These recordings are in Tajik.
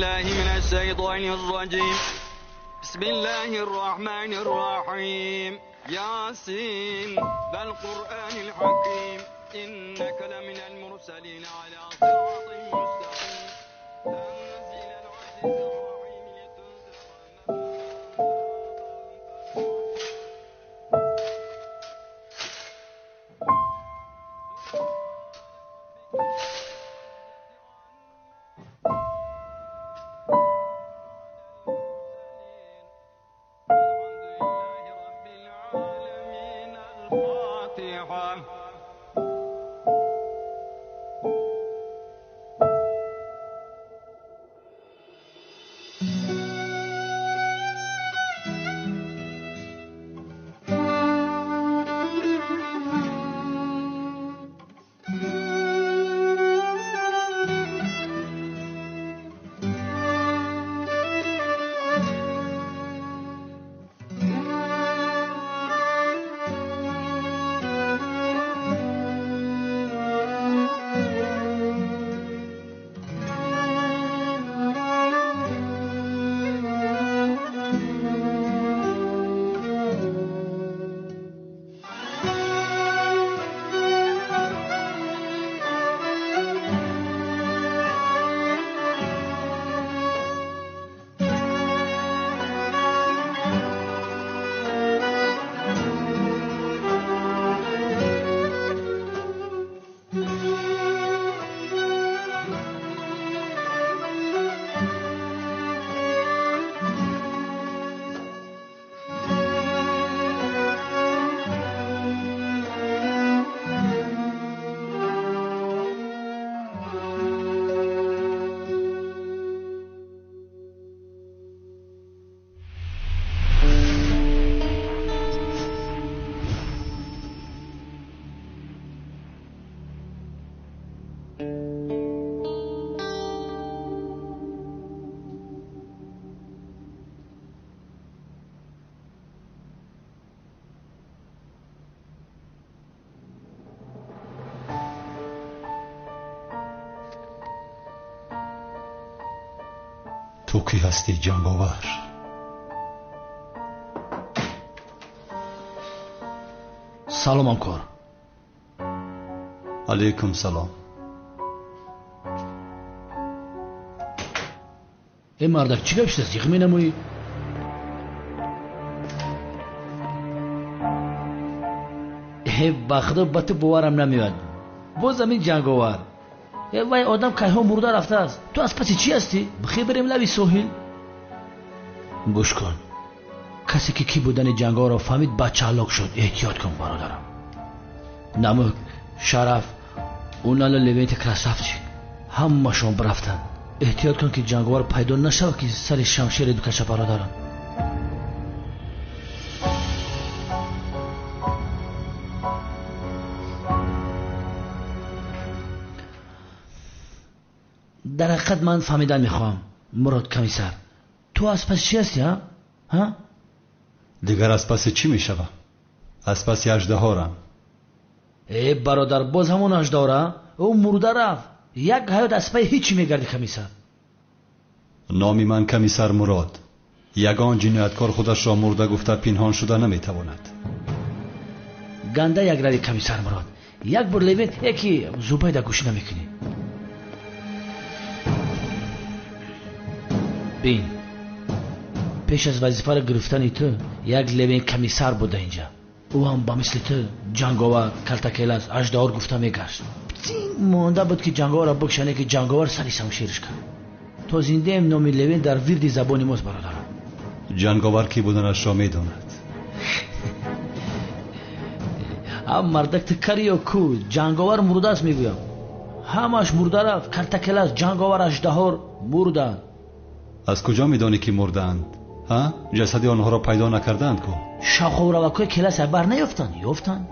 بالله من الشيطان الرجيم. بسم الله الرحمن الرحيم. ياسين والقرآن الحكيم. إنك لمن المرسلين على صراط مستقيم. تنزيل العزيز الرحيم لتنذر Ту кӣ ҳастӣ, ҷанговар? Салом, ҳамкор. Алайкум салом. Э мардак, чӣ гап шудааст? Зиқ менамоӣ? Э ба худо, ба ту боварам намеояд. Боз ҳамин ҷанговар. Э вай одам кайҳо мурда рафтааст. Ту аз паси чӣ ҳастӣ? Бихе бирем лаби соҳил. Гӯш кун, касе ки кӣ будани ҷанговарро фаҳмид, бача ҳалок шуд. Эҳтиёт кун, бародарам. Намук, Шараф, Унала, Левенти красавчик, ҳамашон бирафтанд. Эҳтиёт кун, ки ҷанговар пайдо нашавад, ки сари шамшере бикаша, бародарам. Дар ҳақиқат ман фаҳмидан мехоҳам, Мурод комиссар, ту аз паси чӣ ҳастӣ? Ҳа? Дигар аз паси чӣ мешавам? Аз паси аждаҳорам. Э бародар, боз ҳамон аждаҳора? Ӯ мурда рафт. Як ҳаёт аз паи ҳеҷ чӣ мегардӣ, комиссар. Номи ман комиссар Мурод. Ягон ҷинояткор худашро мурда гуфта пинҳон шуда наметавонад. Ганда як рави, комиссар Мурод. Як бор Левент яки Зубайда гӯш намекунӣ. Бин, пеш аз вазифаро гирифтани ту як Левен комиссар буда инҷа. Ӯ ҳам ба мисли ту ҷанговар, калтакелас, аждаҳор гуфта мегашт. Монда буд, ки ҷанговарро бикшане, ки ҷанговар сари шамшериш кард. То зиндаем номи Левен дар вирди забони мост, бародарам. Ҷанговар кӣ буданашро медонад. Ам мардак, ту кари ё ку? Ҷанговар мурдааст, мегӯям. Ҳамаш мурда рафт. Калтакелас, ҷанговар, аждаҳор мурданд. Аз куҷо медонӣ, ки мурдаанд? Ҳа? Ҷасади онҳоро пайдо накардаанд ку? Шаховравакҳои келас аз бар наёфтанд? Ёфтанд.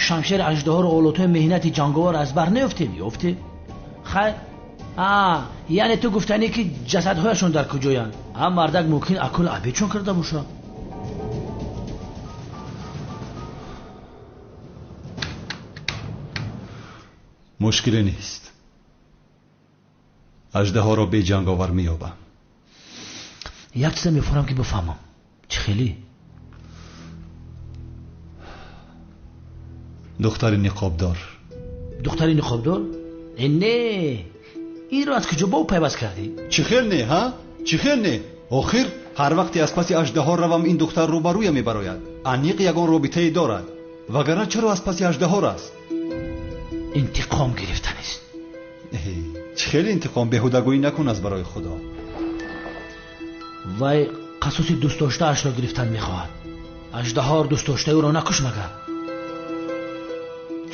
Шамшери аждаҳору олотҳои меҳнати ҷанговар аз бар наёфтем? Ёфтем. Хайр, яъне ту гуфтанӣ, ки ҷасадҳояшон дар куҷоянд? А мардак, мумкин акул абечон карда бошад. Мушкиле нест. Аждаҳоро беҷанговар меёбам. Як чиза мефурам ки бифаҳмам. Чӣ хеле? Духтари ниқобдор. Духтари ниқобдор? Не, инро аз куҷо бо ӯ пайваст кардӣ? Чӣ хел не, ҳа? Чӣ хел не? Охир ҳар вақте аз паси аждаҳо равам, ин духтар рӯбарӯя мебарояд. Аниқ ягон робитае дорад. Вагарна чаро аз паси аждаҳор аст? Интиқом гирифтанист. Чӣ хел интиқом? Беҳудагӯӣ накун аз барои Худо. Вай қасоси дӯстдоштаашро гирифтан мехоҳад. Аждаҳор дӯстдоштаи ӯро накуш магар.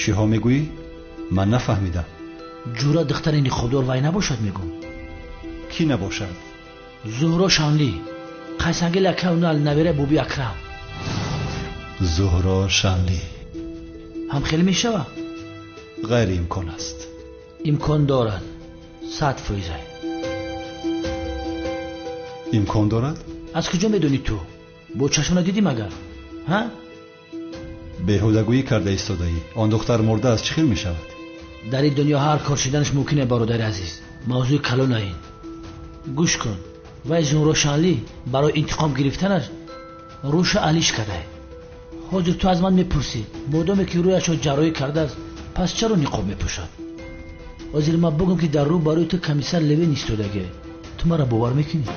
Чиҳо мегӯӣ? Ман нафаҳмидам. Ҷура духтари ниқобдор вай набошад мегӯм. Кӣ набошад? Зуҳро Шанлӣ, қайсангел акаунал навера Буби Акрам. Зуҳро Шанлӣ ҳам хеле мешавад? Ғайриимкон аст. Имкон дорад, 100%. Имкон дорад? Аз куҷо медонӣ ту? Бо чашмона дидӣ магар? Ҳа? Беҳудагӯӣ карда истодаӣ. Он духтар мурда аст, чӣ хел мешавад? Дар ин дунё ҳар кор шиданаш мумкин е, бародари азиз. Мавзӯи калона ин. Гӯш кун, вай Зуҳро Шанлӣ барои интиқом гирифтанаш рӯша алиш кардае. Ҳозир ту аз ман мепурсӣ, модоме ки рӯяшро ҷарроҳӣ кардааст, пас чаро ниқоб мепӯшад? Ҳозир ман бигӯм ки дар рӯ барои ту комиссар Левин истодагӣ, ту маро бовар мекунӣ?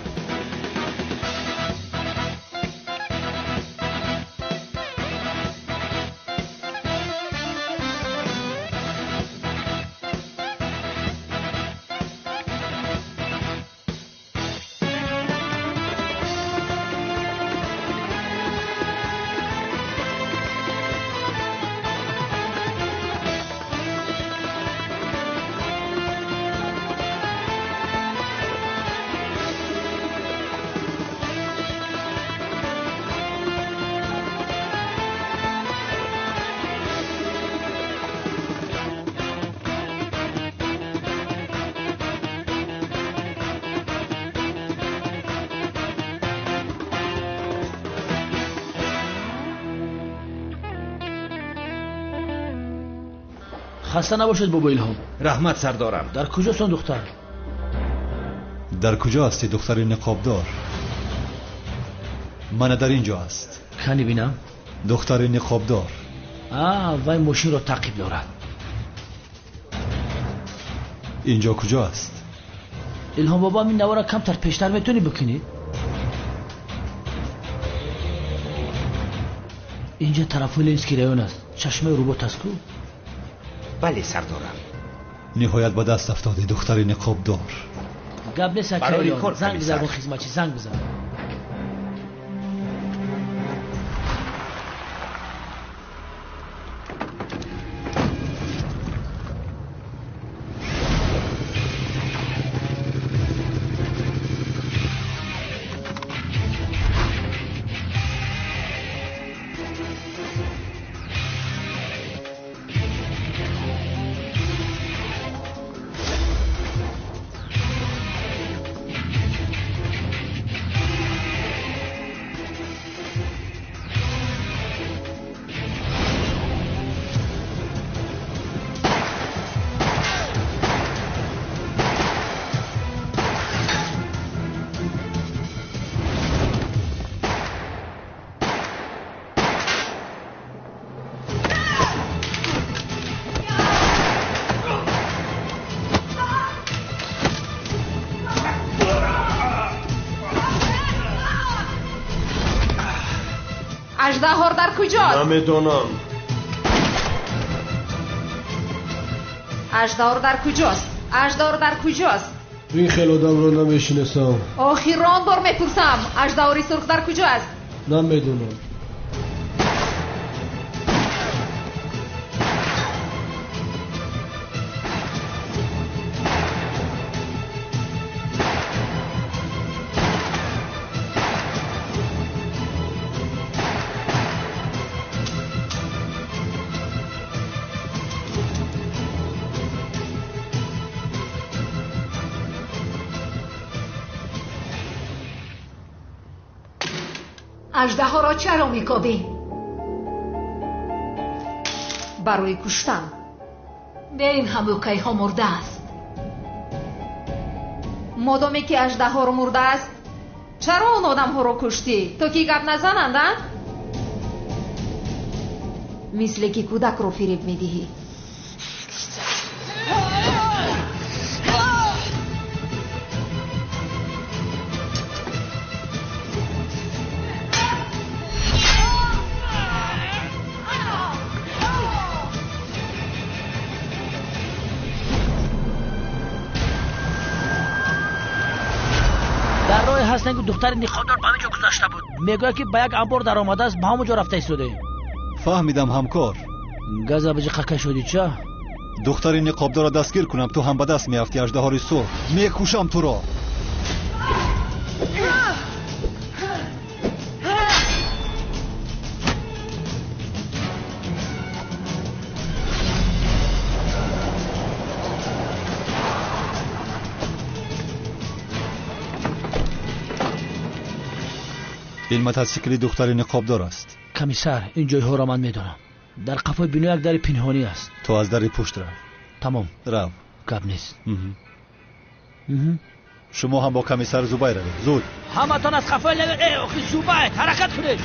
Хаста набошед, бобо Илҳом. Раҳмат, сардорам. Дар куҷост он духтар? Дар куҷо ҳастӣ, духтари ниқобдор? Мана дар ин ҷо аст. Кани бинам? Духтари ниқобдор. Вай мошинро таъқиб дорад. Ин ҷо куҷо аст? Илҳом бобо, ин навора камтар пештар метавонӣ бикунӣ? Инҷа тарафи Ленинский район аст. Чашмаи рубот аст ку? Бале, сардорам. Ниҳоят ба даст афтодӣ, духтари ниқобдор. Гап нест, акаилон. Занг бизан, бо хизматчӣ, занг бизан. Аждаҳор дар куҷост? Намедонам. Аждаҳор дар куҷост? Аждаҳор дар куҷост? Ин хел одамро намешинасам. Охирон бор мепурсам, аждаҳори сурх дар куҷост? Намедонам. Аждаҳоро чаро мекобӣ? Барои куштан. Бе ин ҳам ӯ кайҳо мурдааст. Модоме ки аждаҳор мурдааст, чаро он одамҳоро куштӣ? То ки гап назананд, а? Мисле ки кӯдакро фиреб медиҳӣ. Дар роҳе ҳастанд ки духтари ниқобдор ба ҳамин ҷо гузашта буд. Мегӯяд ки ба як амбор даромадааст, ба ҳамон ҷо рафта истодаем. Фаҳмидам, ҳамкор. Газа биҷи қака шудӣ ча? Духтари ниқобдорро дастгир кунам, ту ҳам ба даст меафтӣ, аждаҳори сурх. Мекушам туро. Ин мотосикли духтари ниқобдор аст. Комиссар, ин ҷойҳоро ман медонам. Дар қафои бино як дари пинҳонӣ аст. Ту аз дари пушт рав. Тамом. Рав. Гап нест. Шумо ҳам бо комиссар Зубайр равед. Зуд. Ҳаматон аз қафои лаве. Э, охи Зубайр, ҳаракат кунед.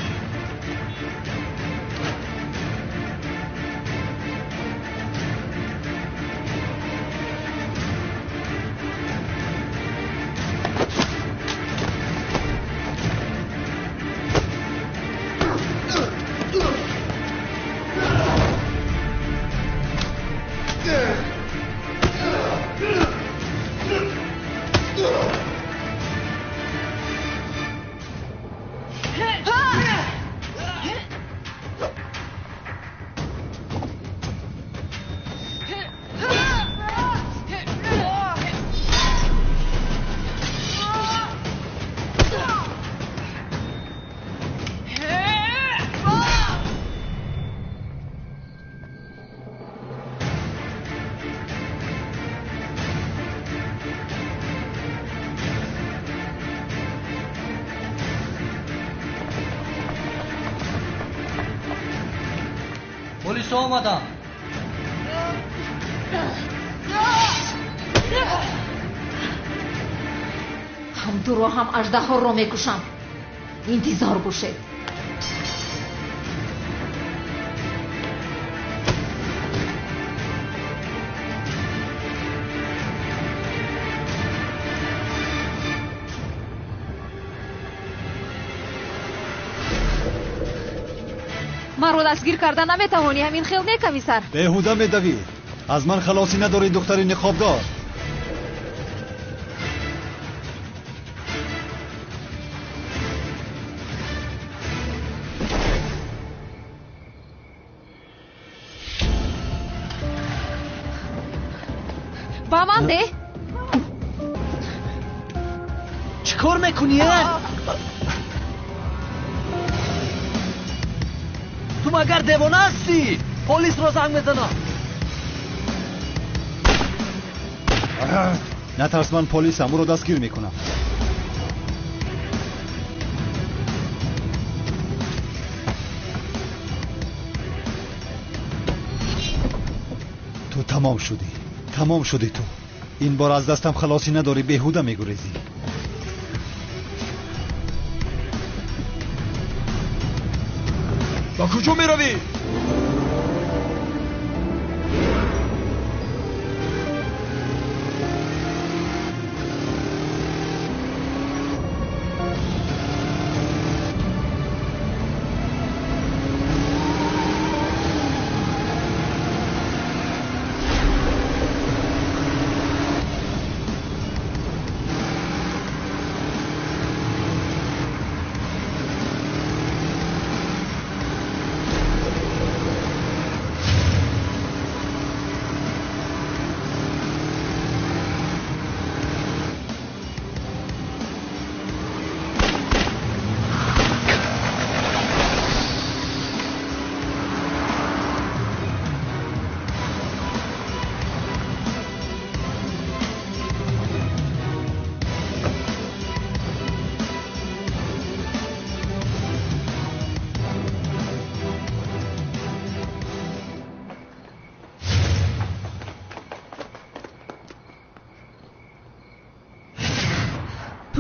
Полисҳо омаданд. Ҳам туро, ҳам аждаҳорро мекушам. Интизор бошед. Маро дастгир карда наметавонӣ, ҳамин хел не, комиссар? Беҳуда медавӣ. Аз ман халосӣ надорӣ, духтари ниқобдор. Ба ман деҳ. Чӣ кор мекунӣ? Ту магар девона ҳастӣ? Полисро занг мезанам. Натарс, ман полисам, ӯро дастгир мекунам. Ту тамом шудӣ, тамом шудӣ ту. Ин бор аз дастам халосӣ надорӣ, беҳуда мегурезӣ. Ба куҷо меравӣ?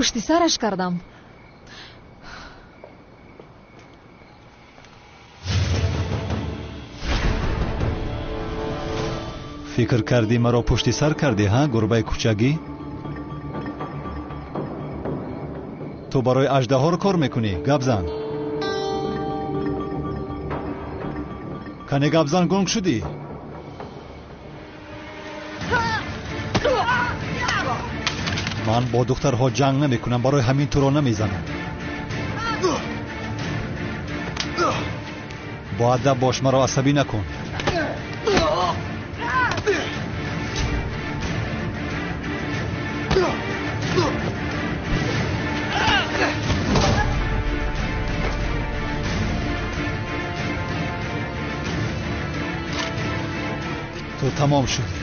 Пушти сараш кардам. Фикр кардӣ маро пушти сар кардӣ, ҳа, гурбаи кӯчагӣ? Ту барои аждаҳор кор мекунӣ? Гап зан. Кане гап зан, гунг шудӣ? Ман бо духтарҳо ҷанг намекунам, барои ҳамин туро намезанам. Боадаб бош, маро асабӣ накун. Ту тамом шудӣ.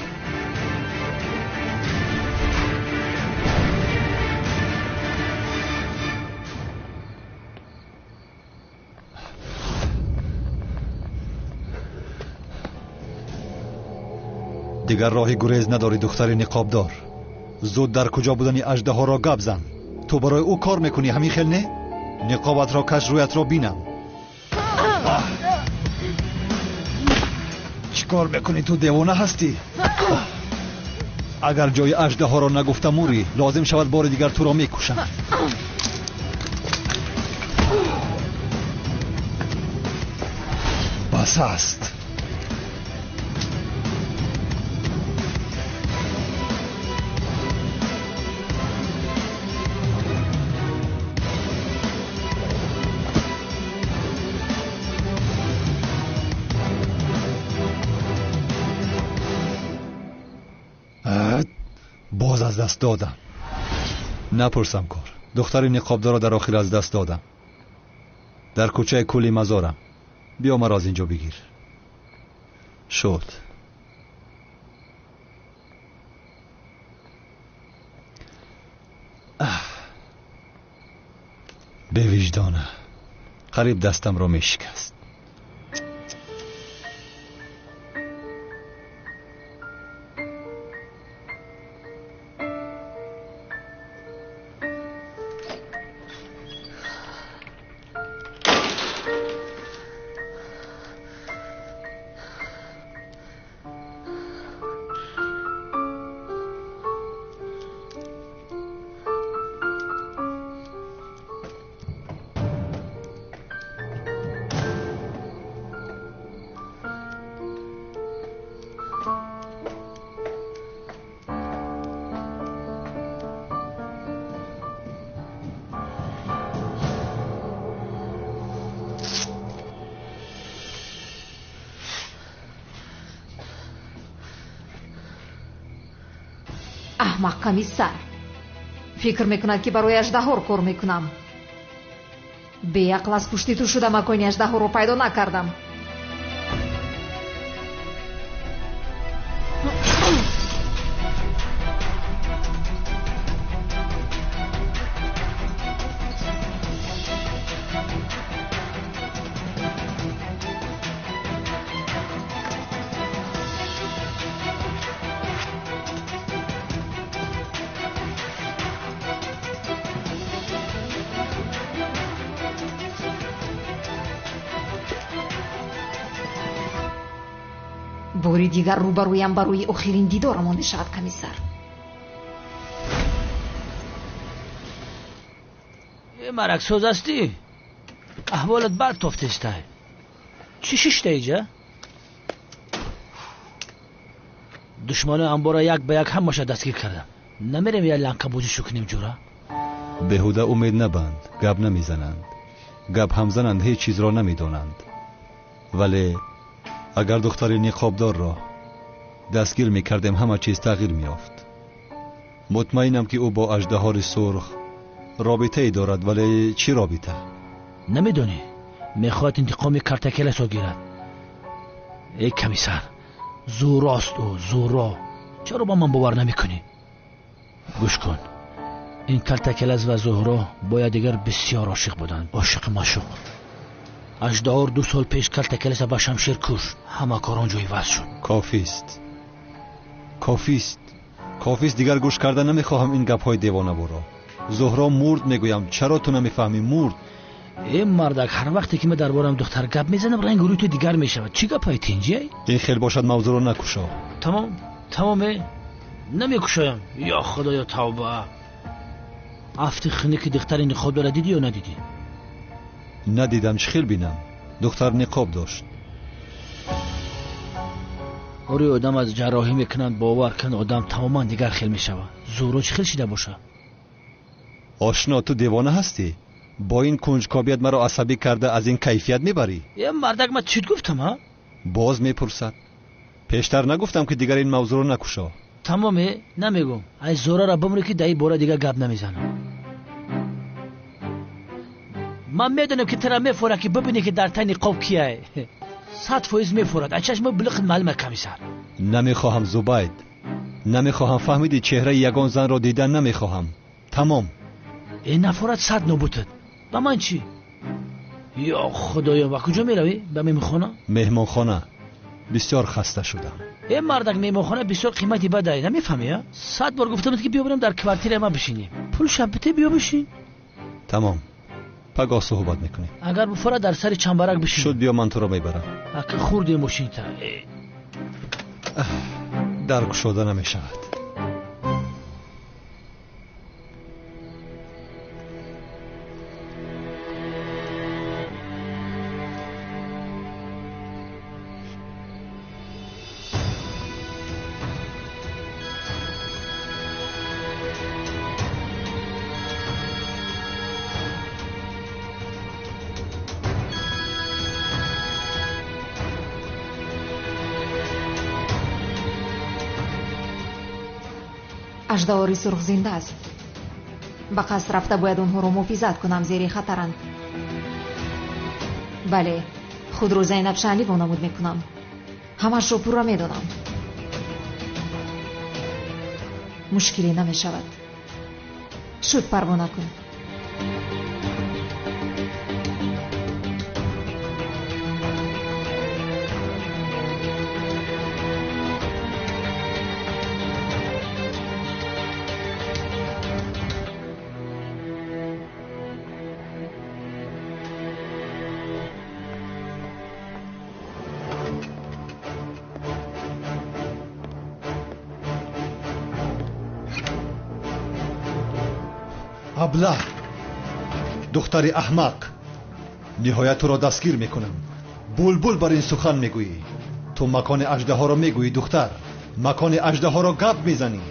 Дигар роҳи гурез надорӣ, духтари ниқобдор. Зуд дар куҷо будани аждаҳоро гап зан. Ту барои ӯ кор мекунӣ, ҳамин хел не? Ниқобатро каш, рӯятро бинам. Чӣ кор мекунӣ? Ту девона ҳастӣ? Агар ҷои аждаҳоро нагуфта мурӣ, лозим шавад бори дигар туро мекушам. Бас аст. Боз аз даст додам. Напурсам кор. Духтари ниқобдорро дар охир аз даст додам. Дар кӯчаи кӯли мазорам. Биё маро аз инҷо бигир. Шуд. Бевиҷдона. Қариб дастамро мешикаст. Аҳмақ комиссар фикр мекунад, ки барои аждаҳор кор мекунам. Беақл аз пушти ту шуда макони аждаҳорро пайдо накардам. Бори дигар рӯбарӯям барои охирин дидорамон мешавад, комиссар. Э мараксоз ҳастӣ? Аҳволат бад тофтестай. Чӣ шишта иҷа? Душманои амбора як ба як ҳамаша дастгир кардам. Намерем я ланкабозишу кунем, ҷура? Беҳуда умед набанд, гап намезананд. Гап ҳам зананд, ҳеҷ чизро намедонанд. Вале агар духтари ниқобдорро дастгир мекардем, ҳама чиз тағйир меёфт. Мутмаинам, ки ӯ бо аждаҳори сурх робитае дорад, вале чӣ робита? Намедонӣ, мехоҳад интиқоми картакеласо гирад. Эй комиссар, зӯрост ӯ, зӯро. Чаро ба ман бовар намекунӣ? Гӯш кун, ин калтакелас ва Зуҳро бояд дигар бисёр ошиқ буданд, ошиқи машуқ. Аждаҳор 2 сол пеш калтакеласа ба шамшер кушт. Ҳама кор он ҷо иваз шуд. Кофист, кофист, кофист. Дигар гӯш карда намехоҳам ин гапҳои девонаборо. Зуҳро мурд мегӯям. Чаро ту намефаҳмӣ? Мурд. Э мардак, ҳар вақте ки ман дар бораам духтар гап мезанам, ранги рӯи ту дигар мешавад. Чӣ гапай, тинҷиай? Ин хел бошад, мавзӯъро накушо. Тамом, тамоме, намекушоям. Ё худоё, тавба. Афти хунуки духтари ниқоб дора дидӣ ё надидӣ? Надидам, чӣ хел бинам? Духтар ниқоб дошт. Ори одам аз ҷарроҳӣ мекунанд, бовар кун, одам тамоман дигар хел мешавад. Зуҳро чӣ хел шида бошад? Ошно, ту девона ҳастӣ? Бо ин кунҷкобият маро асабӣ карда аз ин кайфият мебарӣ? Е мардак, ман чит гуфтам, ҳа? Боз мепурсад. Пештар нагуфтам, ки дигар ин мавзӯъро накушо. Тамоме, намегӯм. Ай Зуҳрара бимрӣ, ки дар ин бора дигар гап намезанам. Ман медонам, ки тура мефорад, ки бибинӣ, ки дар таи ниқоб кияй. 100% мефорад. Ай чашми билиқит маълума, комиссар. Намехоҳам, Зубайд, намехоҳам. Фаҳмидӣ? Чеҳраи ягон занро дидан намехоҳам. Тамом. Э нафорад, сад нобутад. Ба ман чӣ? Ё худоё, ба куҷо меравӣ? Ба меҳмонхона? Меҳмонхона. Бисёр хаста шудам. Э мардак, меҳмонхона бисёр қимати бадай, намефаҳмӣ? А 100 бор гуфтамед, ки биё бирем дар квартираи ман бишинем. Пул шаб бите, биё бишин. Тамом, пагоҳ суҳбат мекунем. Агар буфора, дар сари чамбарак бишин. Шуд, биё, ман туро мебарам. Ака хурде мошинта. Дар кушода намешавад. Аждаҳори сурх зинда аст. Ба қасд рафта бояд онҳоро муҳофизат кунам, зери хатаранд. Бале, худро Зайнаб Шаҳлӣ вонамуд мекунам. Ҳамашро пурра медонам. Мушкиле намешавад. Шуд, парво накун. Аблаҳ, духтари аҳмақ, ниҳоят туро дастгир мекунам. Булбул бар ин сухан мегӯӣ. Ту макони аждаҳоро мегӯӣ, духтар, макони аждаҳоро гап мезанӣ.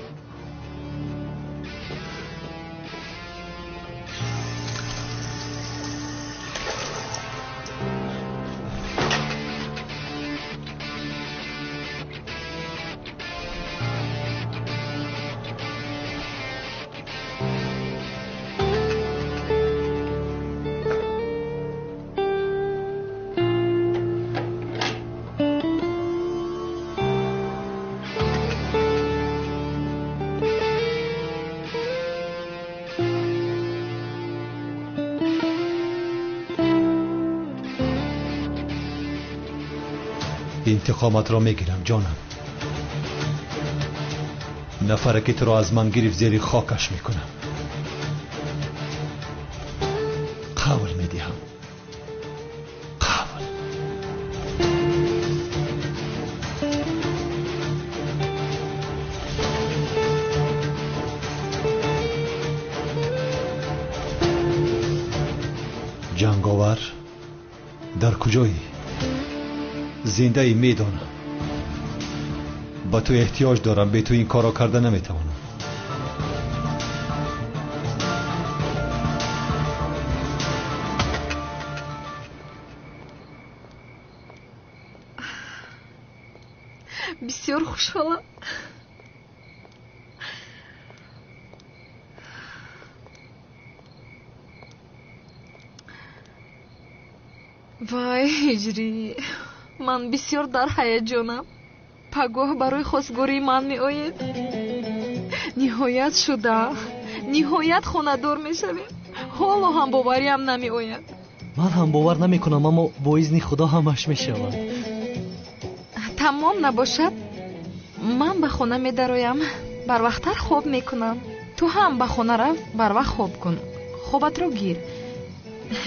Интиқоматро мегирам, ҷонам. Нафаре ки туро аз ман гирифт, зери хокаш мекунам. Қавл медиҳам, қавл. Ҷанговар, дар куҷоӣ? Зиндаӣ, медонам. Ба ту эҳтиёҷ дорам, бе ту ин корро карда наметавонам. Бисёр хушҳолам. Вай, ҳиҷрӣ, ман бисёр дар ҳаяҷонам. Пагоҳ барои хостгории ман меоед. Ниҳоят шуда, ниҳоят хонадор мешавем. Ҳоло ҳам бовариам намеояд. Ман ҳам бовар намекунам, аммо бо изни Худо ҳамаш мешавад. Тамом набошад, ман ба хона медароям, барвақттар хоб мекунам. Ту ҳам ба хона рав, барвақт хоб кун. Хобатро гир.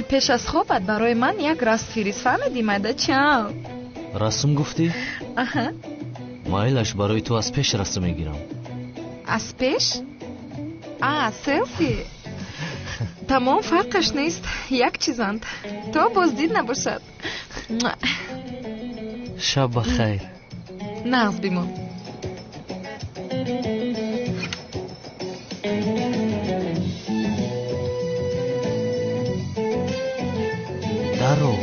Пеш аз хобат барои ман як расм фирист, фаҳмидӣ, майдачам? Расм гуфтӣ? Аҳа. Майлаш, барои ту аз пеш расм мегирам. Аз пеш? А, селфи? Тамом, фарқаш нест, як чизанд. То боздид набошад. Шаб ба хайр. Нағз бимон. Даро.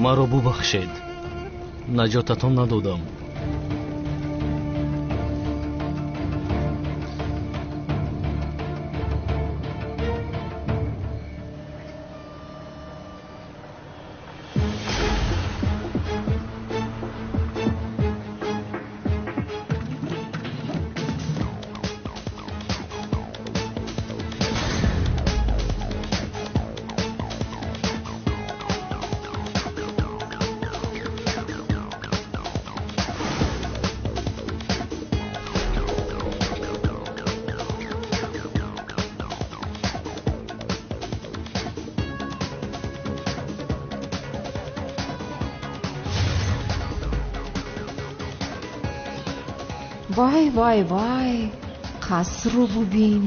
Маро бубахшед, наҷотатон надодам. Вай, вай, вай, қасрро бубин,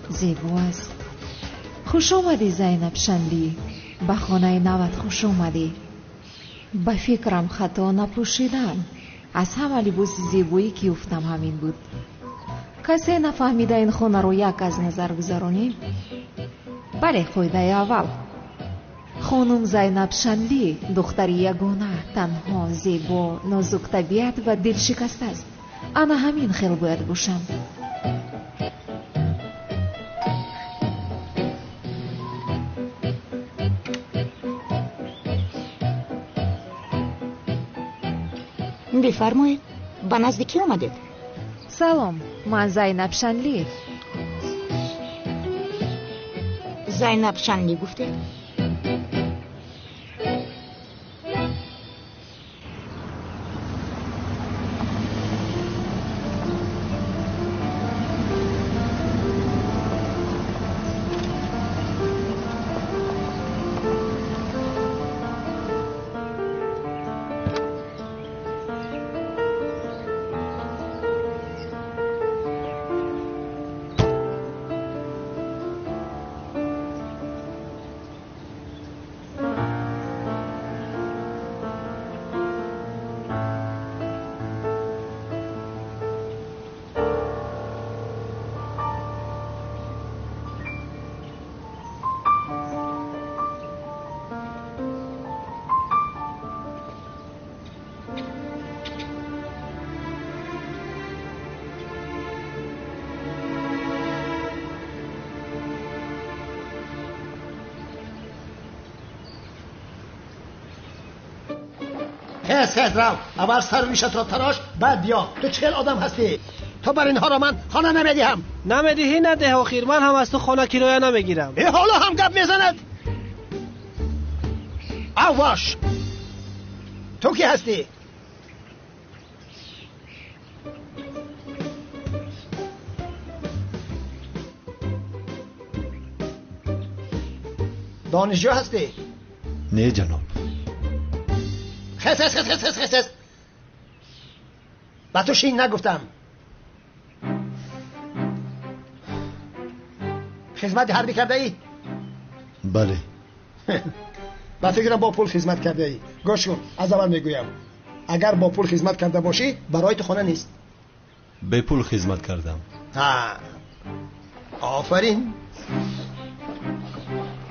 зебо аст. Хуш омадӣ, Зайнаб Шанлӣ, ба хонаи нават хуш омадӣ. Ба фикрам хато напӯшидам. Аз ҳама либоси зебоӣ ки ёфтам ҳамин буд. Касе нафаҳмида ин хонаро як аз назар гузаронем? Бале, қоидаи аввал. Хонум Зайнаб Шанлӣ духтари ягона, танҳо, зебо, нозуктабиат ва дилшикаста аст. Ана ҳамин хел бояд бошам. Бифармоед, ба назди кӣ омадед? Салом, ман Зайнаб Шанлӣ. Зайнаб Шанлӣ гуфтед? خیز خیز رو، اول سر ریشت را تراش، بعد بیا. تو چه آدم هستی؟ تو بر اینها را من خانه نمیدهم. نمیدهی نده آخیر، من هم از تو خانه کرایه نمیگیرم. ای حالا هم گپ میزند. اواش تو کی هستی؟ دانشجو هستی؟ نه جناب. خس خس خس خس خس خس. با تو شین نگفتم. خدمت حربی کرده ای؟ بله. Ба фикрам бо пул хизмат кардаӣ. Гӯш кун, аз аввал мегӯям, агар бо пул хизмат карда бошӣ, барои ту хона нест. Бепул хизмат кардам. Офарин,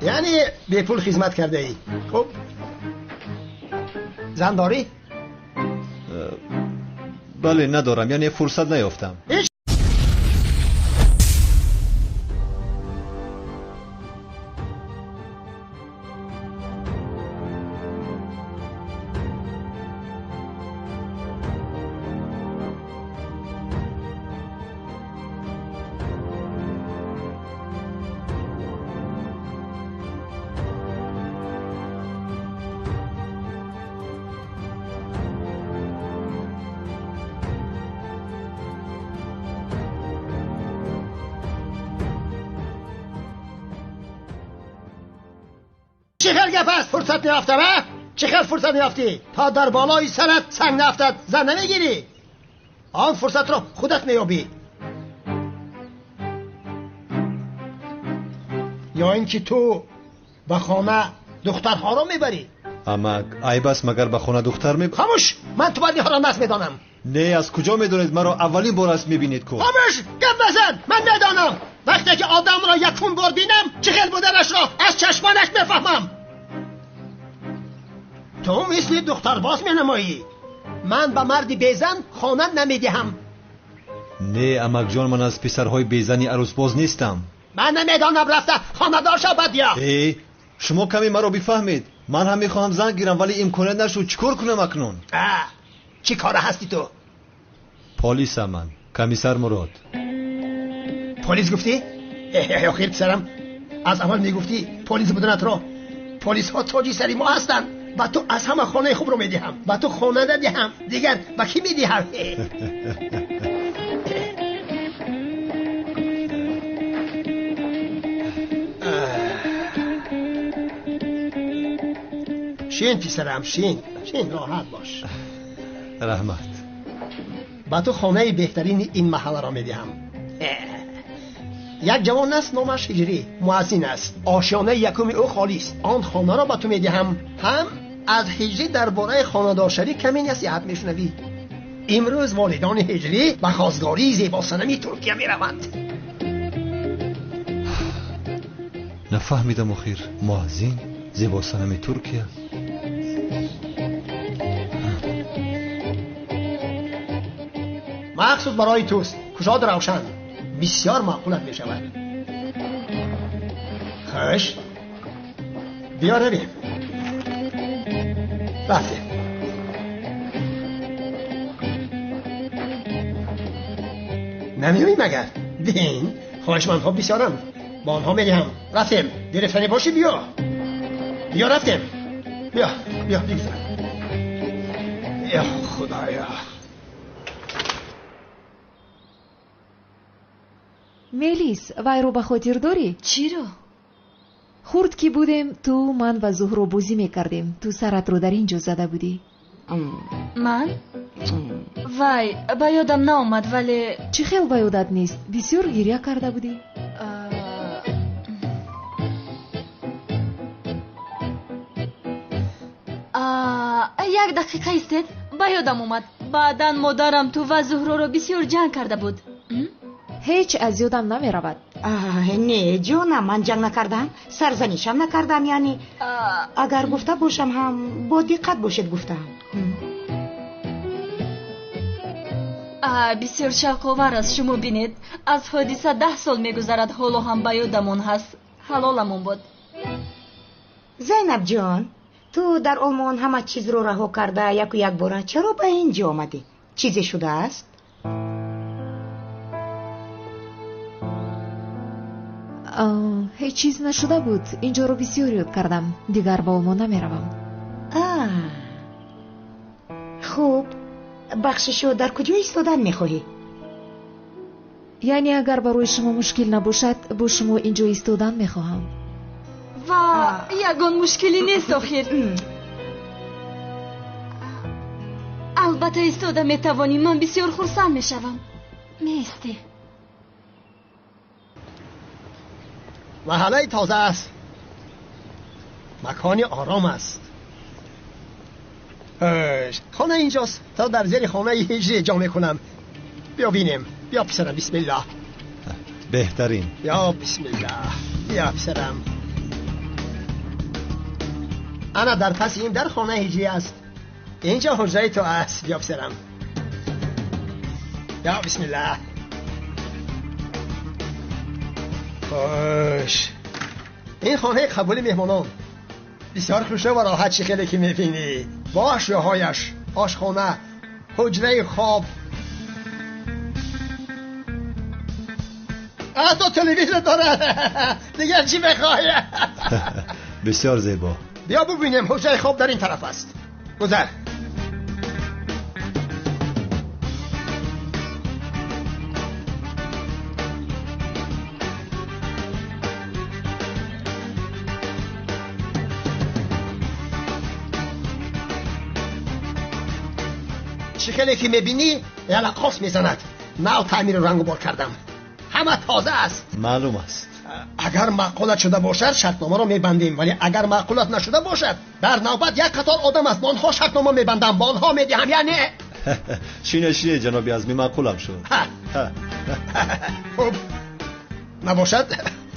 яъне бепул хизмат кардаӣ. Хуб, зан дорӣ? Бале, надорам, яъне фурсат наёфтам. Чӣ хел гап аст? Фурсат меёфтам, а? Чӣ хел фурсат меёфтӣ? То дар болои сарат санг нафтад, зан намегирӣ. Он фурсатро худат меёбӣ. Ё ин ки ту ба хона духтарҳоро мебарӣ? Амак, айб аст, магар ба хона духтар меб... Хомӯш! Ман ту бадиҳоро нас медонам. Не, аз куҷо медонед? Маро аввалин бор аст мебинед ку. Хомӯш! Гап назан! Ман медонам. Вақте ки одамро якум бор бинам, чӣ хел буданашро аз чашмонаш мефаҳмам. Ту мисли духтарбоз менамоӣ. Ман ба марди безан хона намедиҳам. Не, амакҷон, ман аз писарҳои безани арӯсбоз нестам. Ман намедонам, рафта хонадор шав, баъд биё. Э, шумо каме маро бифаҳмед. Ман ҳам мехоҳам зан гирам, вале имконият нашуд. Чӣ кор кунам акнун? Чӣ кора ҳастӣ ту? Полисам ман, комиссар Мурод. Полис гуфтӣ? Охир писарам, аз аввал мегуфтӣ полис буданатро. Полисҳо тоҷи сари мо ҳастанд. Ба ту аз ҳама хонаи хубро медиҳам, ба ту хона надиҳам, дигар ба кӣ медиҳам? Шин писарам, шин, шин, роҳат бош. Раҳмат. Ба ту хонаи беҳтарини ин маҳалларо медиҳам. Як ҷавон аст, номаш Ҳиҷрӣ, муаззин аст. Ошёнаи якуми ӯ холист. Он хонаро ба ту медиҳам. Ҳам аз Ҳиҷрӣ дар бораи хонадоршавӣ каме насиҳат мешунавӣ. Имрӯз волидони Ҳиҷрӣ ба хостгории зебосанами Туркия мераванд. Нафаҳмидам охир, муаззин, зебосанами Туркия. Махсус барои туст, кушод равшан, бисёр маъқулат мешавад. Хуш, биё равем. Рафтем. Намеёӣ магар? Бин, хоҳишмандҳо бисёранд, ба онҳо медиҳам. Рафтем. Гирифтанӣ бошӣ биё. Биё рафтем. Биё, биё, бигзар. Ё Худоё. Мелис, вайро ба хотир дорӣ? Чиро? Хурд ки будем, ту, ман ва Зуҳро бозӣ мекардем. Ту саратро дар ин ҷо зада будӣ. Ман? Вай, ба ёдам наомад, вале... Чӣ хел ба ёдат нест? Бисёр гиря карда будӣ. Як дақиқа истед, ба ёдам омад. Баъдан модарам ту ва Зуҳроро бисёр ҷанг карда буд. Ҳеҷ аз ёдам намеравад. Не, ҷонам, ман ҷанг накардам, сарзанишам накардам, яъне агар гуфта бошам ҳам бо диққат бошед гуфтаам. Бисёр шавқовар аст, шумо бинед. Аз ҳодиса 10 сол мегузарад, ҳоло ҳам ба ёдамон ҳаст. Ҳалоламон бод. Зайнабҷон, ту дар Олмон ҳама чизро раҳо карда яку якбора чаро ба ин ҷо омадӣ? Чизе шудааст? Ҳеҷ чиз нашуда буд. Инҷоро бисёр ёд кардам. Дигар ба Олмон намеравам. Хуб, бахшишо, дар куҷо истодан мехоҳӣ? Яъне агар барои шумо мушкил набошад, бо шумо инҷо истодан мехоҳам. Ва ягон мушкилӣ нест охир. Албатта истода метавонӣ, ман бисёр хурсанд мешавам. Меистӣ. Маҳаллаи тоза аст. Макони ором аст. Хона инҷост. То дар зери хонаи ҳиҷрӣ ҷо мекунам. Биё бинем. Биё писарам, бисмиллоҳ. Беҳтарин. Ё бисмиллоҳ. Биё писарам. Ана дар паси ин дар хонаи ҳиҷрӣ аст. Инҷо ҳуҷраи ту аст. Биё писарам. Ё бисмиллоҳ. Хуш. Ин хонаи қабули меҳмонон. Бисёр хушрӯ ва роҳат, чӣ хеле ки мебинӣ. Бо ашёҳояш, ошхона, ҳуҷраи хоб. Ҳатто телевизор дорад. Дигар чӣ мехоҳӣ? Бисёр зебо. Биё бубинем, ҳуҷраи хоб дар ин тараф аст. Гузар. Чӣ хеле ки мебинӣ, ялақос мезанад. Нав таъмиру рангу бор кардам. Ҳама тоза аст. Маълум аст. Агар маъқулат шуда бошад, шартномаро мебандем, вале агар маъқулат нашуда бошад, дар навбат як қатор одам аст, бо онҳо шартнома мебандам, бо онҳо медиҳам, яъне шине, шине, ҷаноби Азмӣ, маъқулам шуд. Хуб, набошад,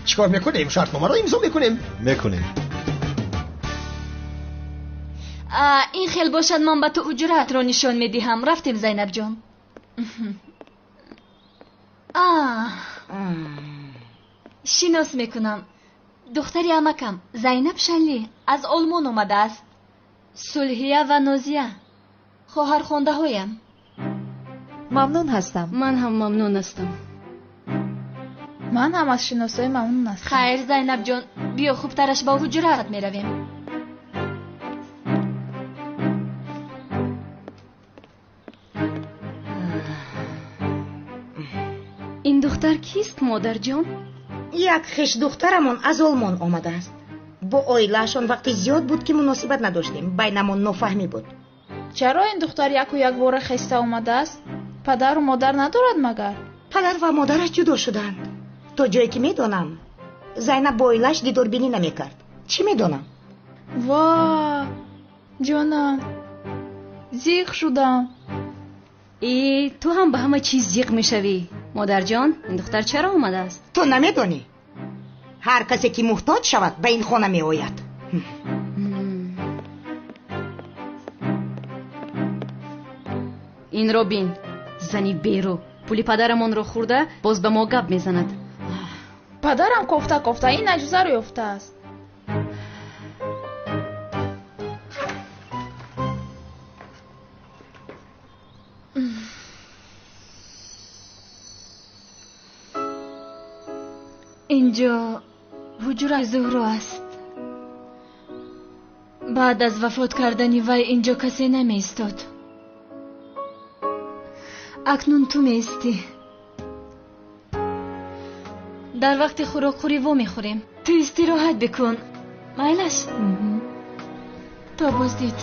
чӣ кор мекунем? Шартномаро имзо мекунем. Мекунем. Ин хел бошад, ман ба ту уҷратро нишон медиҳам. Рафтем, Зайнабҷон. Шинос мекунам. Духтари амакам Зайнаб Шанли аз Олмон омадааст. Сулҳия ва Нозия хоҳархондаҳоям. Мамнун ҳастам. Ман ҳам мамнун ҳастам. Ман ҳам аз шиносоӣ мамнун ҳастам. Хайр, Зайнабҷон, биё хубтараш ба ҳуҷраат меравем. Ин духтар кист, модарҷон? Як хешдухтарамон аз Олмон омадааст. Бо оилаашон вақти зиёд буд, ки муносибат надоштем. Байнамон нофаҳмӣ буд. Чаро ин духтар яку якбора хеста омадааст? Падару модар надорад магар? Падар ва модараш ҷудо шуданд. То ҷое ки медонам, Зайнаб бо оилааш дидорбинӣ намекард. Чӣ медонам? Ва ҷонам, зиқ шудам. Э, ту ҳам ба ҳама чиз зиқ мешавӣ. Модарҷон, ин духтар чаро омадааст? Ту намедонӣ? Ҳар касе ки муҳтоҷ шавад, ба ин хона меояд. Инро бин, зани беру. Пули падарамонро хӯрда, боз ба мо гап мезанад. Падарам кофта кофта ин аҷузаро ёфтааст. Инҷо ҳуҷраи Зуҳро аст. Баъд аз вафот кардани вай инҷо касе намеистод. Акнун ту меистӣ. Дар вақти хӯрокхӯрӣ вомехӯрем. Ту истироҳат бикун. Майлаш? То боздид.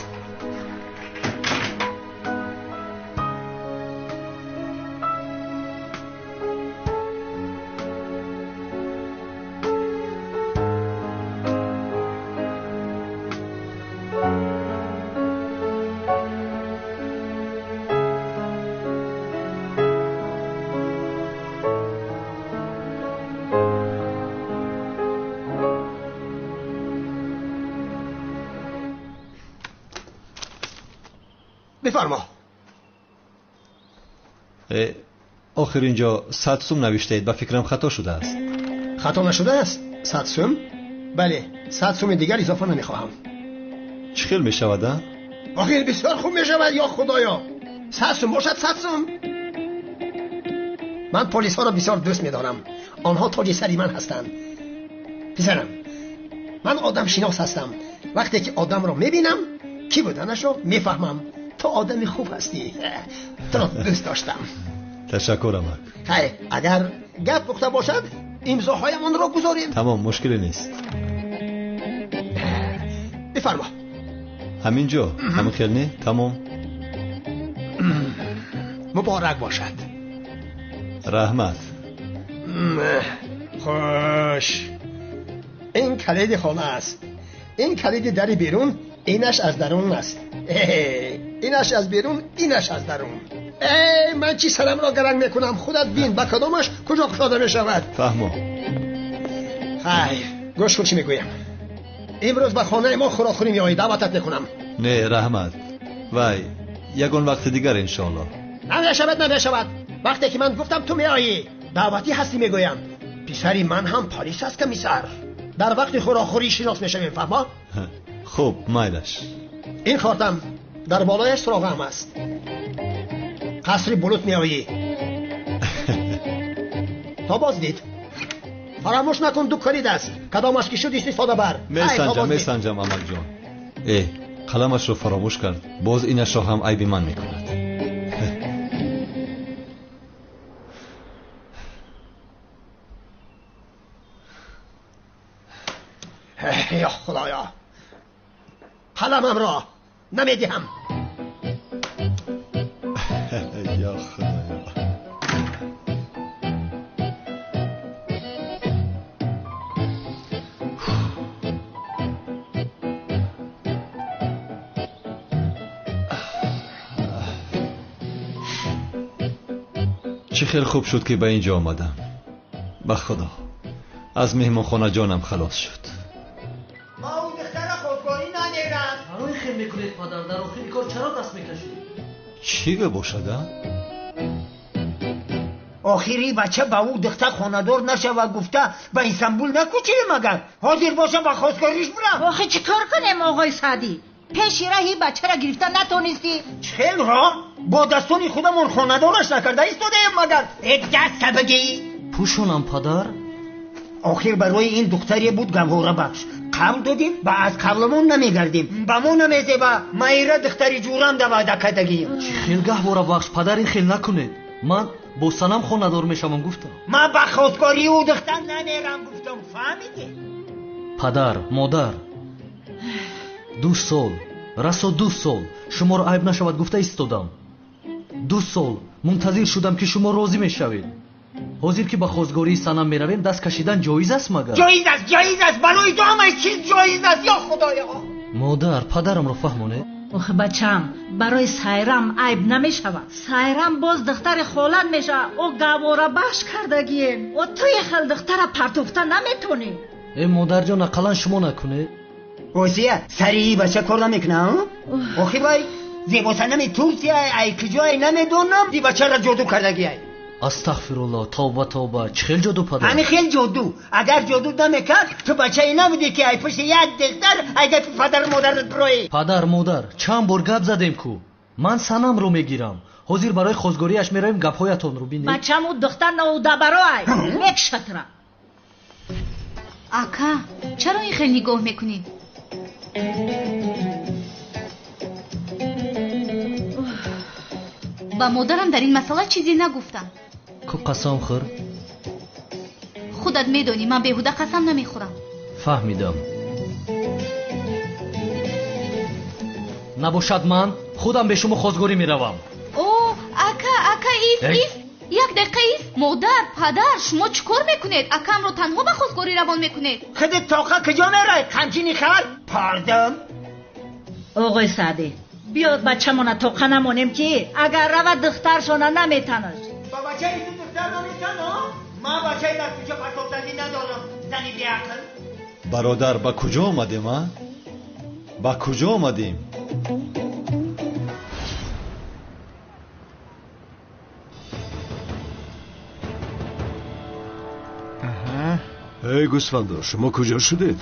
Бифармо. Охир инҷо 100 сум навиштаед, ба фикрам хато шудааст. Хато нашудааст? 100 сум? Бале, 100 суми дигар изофа намехоҳам. Чӣ хел мешавад, а? Охир бисёр хуб мешавад, ё худоё. 100 сум бошад, 100 сум. Ман полисҳоро бисёр дӯст медорам. Онҳо тоҷи сари ман ҳастанд. Писарам, ман одамшинос ҳастам. Вақте ки одамро мебинам, кӣ буданашро мефаҳмам. Ту одами хуб ҳастӣ. Туро дӯст доштам. Ташаккур, амак. Хайр, агар гап пухта бошад, имзоҳоямонро гузорем. Тамом, мушкиле нест. Бифармо. Ҳамин ҷо, ҳамин хел не? Тамом. Муборак бошад. Раҳмат. Хуш. Ин калиди хона аст. Ин калиди дари берун, инаш аз дарун аст. Инаш аз берун, инаш аз дарун. Эй, ман чӣ сарамро гаранг мекунам? Худат бин ба кадомаш куҷо кушода мешавад. Фаҳмо. Хайр, гӯш кун чӣ мегӯям. Имрӯз ба хонаи мо хӯрокхӯрӣ меоӣ, даъватат мекунам. Не, раҳмат. Вай, ягон вақти дигар иншоаллоҳ. Намешавад, намешавад. Вақте ки ман гуфтам ту меоӣ, даъватӣ ҳастӣ мегӯям. Писари ман ҳам полис аст, комиссар. Дар вақти хӯрокхӯрӣ шинос мешавем, фаҳмо? Хуб, майлаш. Ин кортам дар болояш суроғаам аст. Қасри Булут меоӣ. То боздид. Фаромӯш накун, ду калид аст. Кадомаш ки шуд истифода бар. Месанҷам, месанҷам, амакҷон. Э, қаламашро фаромӯш кард, боз инашро ҳам айби ман мекунад. Ё Худоё, қаламамро намедиҳам. Ё Худоё. Чӣ хел хуб шуд ки ба ин ҷо омадам. Ба Худо, аз меҳмонхона ҷонам халос шуд. Ма ӯ духтара хостгорӣ намерам. Чаро ин хел мекунед, падар? Дар охири кор чаро даст мекашед? Чӣ бошад, а? Охири бача ба ӯ духтар хонадор нашава гуфта ба Истанбул накӯчидем агар. Ҳозир бошам ба хостгориш бурам. Охи чӣ кор кунем, оғои Саъдӣ? Пеши раҳи бачаро гирифта натонистӣ. Чӣ хел роҳ? Бо дастони худамон хонадораш накарда истодаем магар. Э, даста бигӣ. Пӯшонам, падар. Охир барои ин духтаре буд гаҳворабахш. Қавл додем ба аз қавламон намегардем. Ба мо намезеба Маира духтари ҷурам да ваъда кардагием. Чӣ хел гаҳворабахш, падар, ин хел накунед. Ман бо Санам хонадор мешавам гуфтам. Ман ба хостгории ӯ духтар намерам гуфтам, фаҳмидӣ? Падар, модар, 2 сол, расо 2 сол шуморо айб нашавад гуфта истодам. 2 сол мунтазир шудам ки шумо розӣ мешавед. Ҳозир ки ба хостгории Санам меравем, даст кашидан ҷоиз аст магар? Ҷоиз аст, ҷоиз аст. Барои ту ҳамаи чиз ҷоиз аст, ё Худоё. Модар, падарамро фаҳмонед. Ох, бачам, барои Сайрам айб намешавад. Сайрам боз духтари холат мешавад. Ӯ гаҳворабахш кардагием. Ӯ туи хел духтара партофта наметонӣ. Э, модарҷон, ақаллан шумо накунед. Осия, сари бача кор намекунам? Охи вай, зебосанами Турсия, ай куҷое намедонам, ди бачаро ҷоду кардагиай. Астағфируллоҳ, тавба, тавба. Чӣ хел ҷоду, падар? Ҳамин хел ҷоду. Агар ҷоду намекард, ту бачае набудӣ ки ай пушти як духтар, ай гапи падару модарат бироӣ. Падар, модар, чанд бор гап задем ку. Ман Санамро мегирам. Ҳозир барои хостгориаш меравем, гапҳоятонро бинед. Бачам ӯ духтар наудабароай. Мекшатра. Ака, чаро ин хел нигоҳ мекунӣ? Ба модарам дар ин масъала чизе нагуфтам. Ку қасам хӯр? Худат медонӣ, ман беҳуда қасам намехӯрам. Фаҳмидам. Набошад, ман худам бе шумо хостгорӣ меравам. О, ака, ака, ис, ис, як дақиқа ис. Модар, падар, шумо чӣ кор мекунед? Акамро танҳо ба хостгорӣ равон мекунед. Худат тоқа куҷо мерай? Қамчини хар? Пардон. Оғои Саъдӣ, биёд бачамона тоқа намонем ки агар равад духтаршона наметанаш. Ба бачаи ту духтар наметано? Ман бачаи дар кӯча партофтагӣ надорам, зани беақл. Бародар, ба куҷо омадем, а? Ба куҷо омадем? Эй гӯсфандо, шумо куҷо шудед?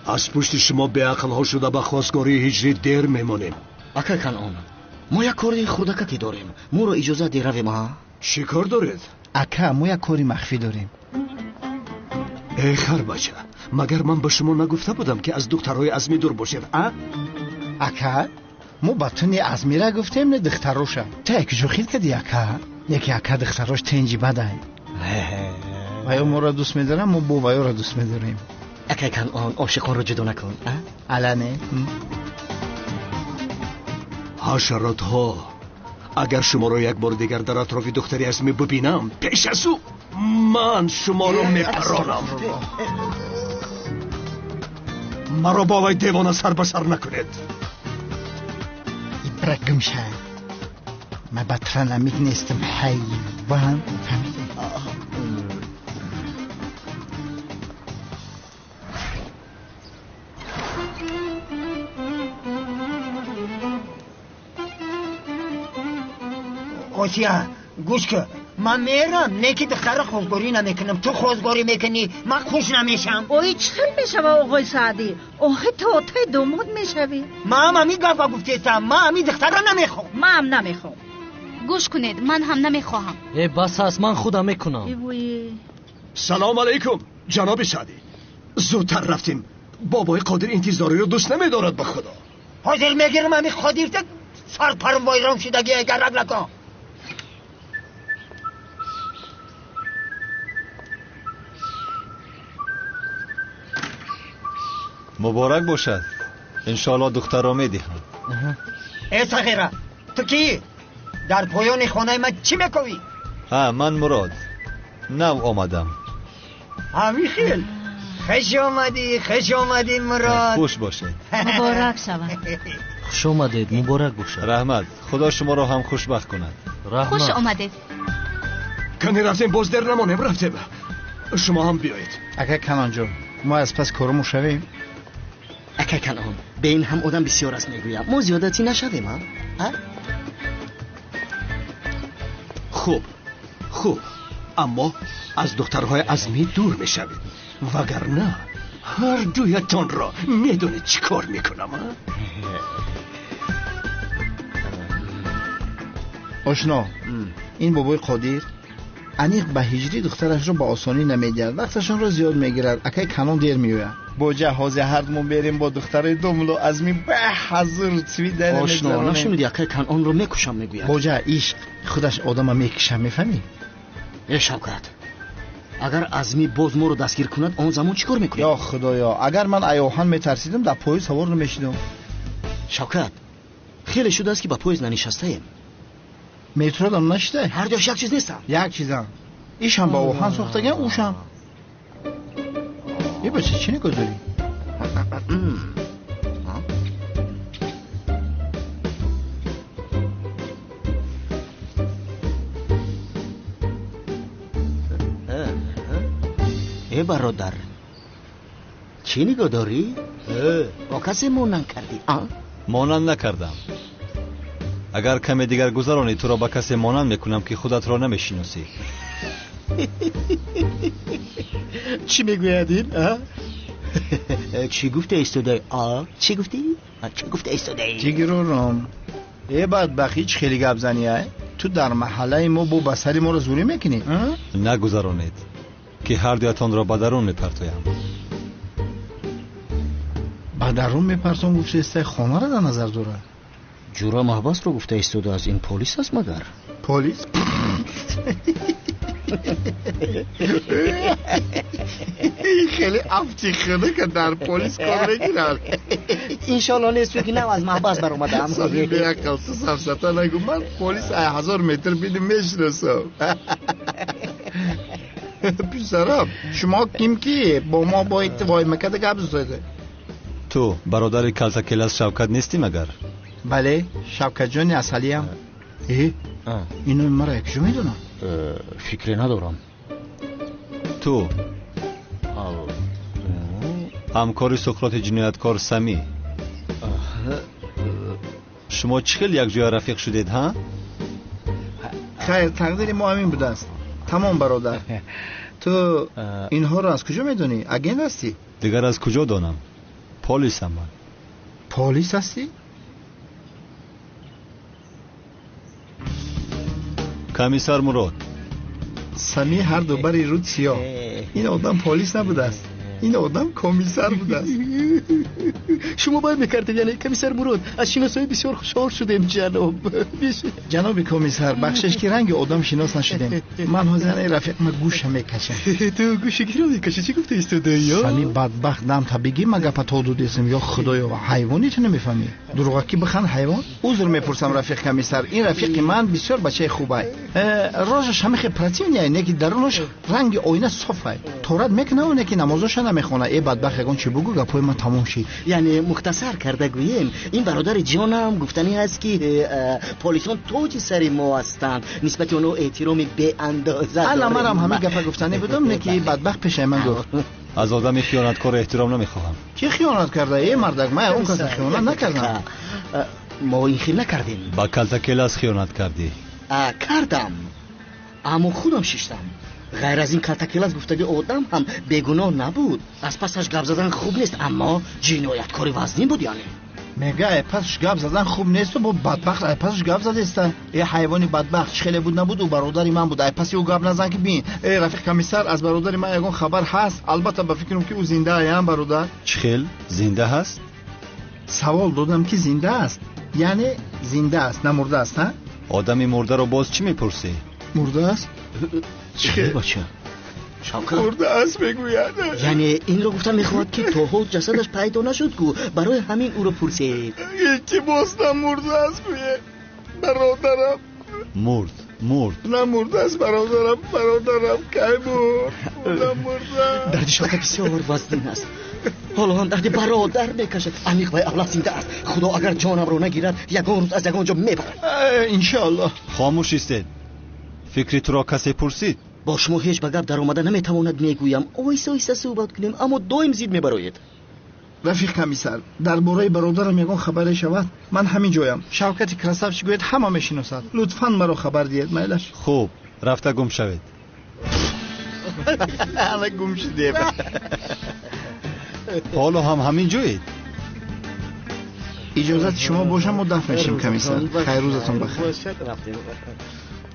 Аз пушти шумо беақлҳо шуда ба хостгории ҳиҷрӣ дер мемонем. Акай Канъон, мо як кори хурдакаке дорем. Моро иҷозат де равем, а? Чӣ кор доред? Ака, мо як кори махфӣ дорем. Эй харбача, магар ман ба шумо нагуфта будам ки аз духтарҳои Азмӣ дур бошед, а? Ака, мо ба ту не Азмира гуфтем, не духтароша. Ту як куҷо хил кардӣ, ака? Яке ака духтарош тенҷи бадай. Ваё моро дӯст медорам, мо бо ваёро дӯст медорем. Акай Канъон, ошиқонро ҷудо накун, а? Ала не. Ҳашаротҳо, агар шуморо як бори дигар дар атрофи духтари Азмӣ бибинам, пеш аз ӯ ман шуморо мепаронам. Маро бо вай девона сар ба сар накунед. Ибра гумша. Ман ба транамик нестам, ҳайвон. Фаҳмидӣ? Осия, гӯш кун. Ман мерам, не ки духтара хозгорӣ намекунам. Ту хозгорӣ мекунӣ, ман хуш намешам. Ой, чӣ хел мешава, оғои Саъдӣ? Охи ту отаи домод мешавӣ. Ман ҳамин гапа гуфтестам. Ман ҳамин духтара намехоҳам. Ман ҳам намехоҳам. Гӯш кунед, ман ҳам намехоҳам. Э, бас аст, ман худам мекунам. Салом алайкум, ҷаноби Саъдӣ. Зудтар рафтем. Бобои Қодир интизориро дӯст намедорад, ба худо. Ҳозир мегирам ҳамин Қодирта, сарпарм вайрон шудагӣ, гарак накун. Муборак бошад. Иншоалло духтарро медиҳам. Э сағира, ту кӣ? Дар поёни хонаи ман чӣ мекунӣ? Ҳа, ман Мурод. Нав омадам. Ҳамин хел. Хуш омадӣ, хуш омадӣ Мурод. Хуш бошед. Муборак шавад. Хуш омадед, муборак бошад. Раҳмат. Худо шуморо ҳам хушбахт кунад. Раҳмат. Хуш омадед. Кани рафтем, боз дер намонем, рафтем. Шумо ҳам биёед. Ака Канонҷон, мо аз пас корамон шавем. Ака Канон, ба ин ҳам одам бисёр аст мегӯям. Мо зиёдатӣ нашавем, а? Хуб, хуб. Аммо аз духтарҳои Азмӣ дур мешавед. Вагарна ҳар дуятонро медонед чӣ кор мекунам, а? Ошно, ин бобои Қодир аниқ ба ҳиҷрӣ духтарашро ба осонӣ намедиҳад. Вақташонро зиёд мегирад. Акай Канон дер меояд. Боҷа ҳозир ҳардумон берем бо духтарои домло Азмӣ ба ҳазур цвида Ошно, нашунидӣ акай Канонро мекушам мегӯяд. Боҷа ишқ худаш одама мекушам, мефаҳмӣ? Э Шавкат, агар Азмӣ боз моро дастгир кунад, он замон чӣ кор мекунем? Ё худоё, агар ман аёҳан метарсидам, дар поезд савор намешидам. Шавкат, хеле шудааст ки ба поезд нанишастаем. Метродам нашида? Ҳар дуяш як чиз нестам. Як чизам. Ишам ба оҳан сохтаган, ушам. Е бача, чӣ нигоҳ дорӣ? Э бародар, чӣ нигоҳ дорӣ? Бо касе монанд кардӣ? Монанд накардам. Агар каме дигар гузаронӣ, туро ба касе монанд мекунам, ки худатро намешиносӣ. Чӣ мегӯяд ин? Чӣ гуфта истодаи? Чӣ гуфтӣ? Чӣ гуфта истодаи? Ҷигирором, э бадбахт, ҳеҷ хеле гап занӣ, ай? Ту дар маҳаллаи мо бо ба сари моро зӯрӣ мекунӣ? Нагузаронед, ки ҳар дуятонро ба дарун мепартоям. Ба дарун мепартом гуфта истай, хонаро дар назар дорад. Ҷура маҳбасро гуфта истодааст. Ин полис аст магар? Полис? Хеле афти хӯда дар полис кор мегирад. Иншоалло нест, чунки нав аз маҳбас баромадаам. Саби беақл, ту сафсата нагӯ. Ман полис ай 1000 метр бидим мешиносам. Писарам, шумо ким ки бо мо бояд воймакада гап зада? Ту бародари калтакелас Шавкат нестӣ магар? Бале, Шавкатҷони асалиям. Э, ино маро якҷо медонам? Фикре надорам. Ту ҳамкори Суқроти ҷинояткор Самӣ. Шумо чӣ хел якҷоя рафиқ шудед, ҳа? Хайр, тақдири мо ҳамин будааст. Тамом, бародар. Ту инҳоро аз куҷо медонӣ? Агент ҳастӣ? Дигар аз куҷо донам? Полисам ман. Полис ҳастӣ? Комиссар Мурод. Самӣ ҳар ду бари руд сиёҳ. Ин одам полис набудааст. Ин одам комиссар будааст. Шумо бояд мекардед, яъне комиссар Мурод. Аз шиносоӣ бисёр хушҳол шудем, ҷаноб. Ҷаноби комиссар, бахшиш ки ранги одам шинос нашудем. Ман ҳозир ин рафиқма гӯша мекашам. Ту гӯши киро мекашӣ? Чӣ гуфта истодаӣ? Самӣ бадбахт, дам та бигӣ ман гапа то дудесам. Ё худоё, ҳайвони ту намефаҳмӣ? Дурӯғакӣ бихан ҳайвон? Узр мепурсам рафиқ комиссар, ин рафиқи ман бисёр бачаи хубай. Рожаш ҳамихе противный, неки дарунаш ранги оина софай. Торат мекунаву неки намозоша намехона. Э бадбахт, ягон чи бугӯ, гапҳои ман тамом шид. Яъне мухтасар карда гӯем, ин бародари ҷонам гуфтанӣ аст, ки полисон тоҷи сари мо ҳастанд, нисбати онҳо эҳтироми беандоза. Ана манам ҳамин гапа гуфтанӣ будам, не ки бадбахт пешаи ман гуфт. Аз одами хиёнаткор эҳтиром намехоҳам. Ки хиёнат карда? Э мардак, ман он каса хиёнат накардам. Мо ин хел накардем. Ба калтакелас хиёнат кардӣ. Кардам, аммо худам шиштам. Ғайр аз ин калтакелас гуфтаги одам ҳам бегуноҳ набуд. Аз пасаш гап задан хуб нест, аммо ҷинояткори вазнин буд. Яъне мега ай пасаш гап задан хуб несту бо бадбахт ай пасаш гап задеста. Э ҳайвони бадбахт, чӣ хеле буд набуд, ӯ бародари ман буд, ай паси ӯ гап назан ки бин. Э рафиқ комиссар, аз бародари ман ягон хабар ҳаст? Албатта ба фикрам ки ӯ зинда аям бародар. Чӣ хел зинда ҳаст? Савол додам ки зинда аст, яъне зинда аст, намурда аст. Ҳа, одами мурдаро боз чӣ мепурсӣ? Мурда аст? Чӣ бача? Шавкат мурда аст мегӯяд. Яъне инро гуфта мехоҳад, ки то ҳол ҷасадаш пайдо нашуд ку, барои ҳамин ӯро пурсед. Илтимос, намурда аст гӯед, бародарам. Мурд, мурд. Намурда аст бародарам, бародарам кай мурд? Намурда. Дарди Шавкат бисёр вазнин аст. Ҳоло ҳам дарди бародар мекашад. Амиқ вай авлад зинда аст. Худо агар ҷонамро нагирад, ягон рӯз аз ягон ҷо мебарад. Иншоаллоҳ. Хомӯш истед. Фикри туро касе пурсид? Бо шумо ҳеҷ ба гап даромада наметавонад, мегӯям. Оҳиста оҳиста суҳбат кунем, аммо доим зид мебароед. Рафиқ комиссар, дар бораи бародарам ягон хабаре шавад, ман ҳамин ҷоям. Шавкати красавчик гӯяд, ҳама мешиносад. Лутфан маро хабар диҳед, майлаш. Хуб, рафта гум шавед. Ана гум шудем. Ҳоло ҳам ҳамин ҷоед? Иҷозати шумо бошам, мо дафн мешем комиссар. Хайр, рӯзатон бахайр.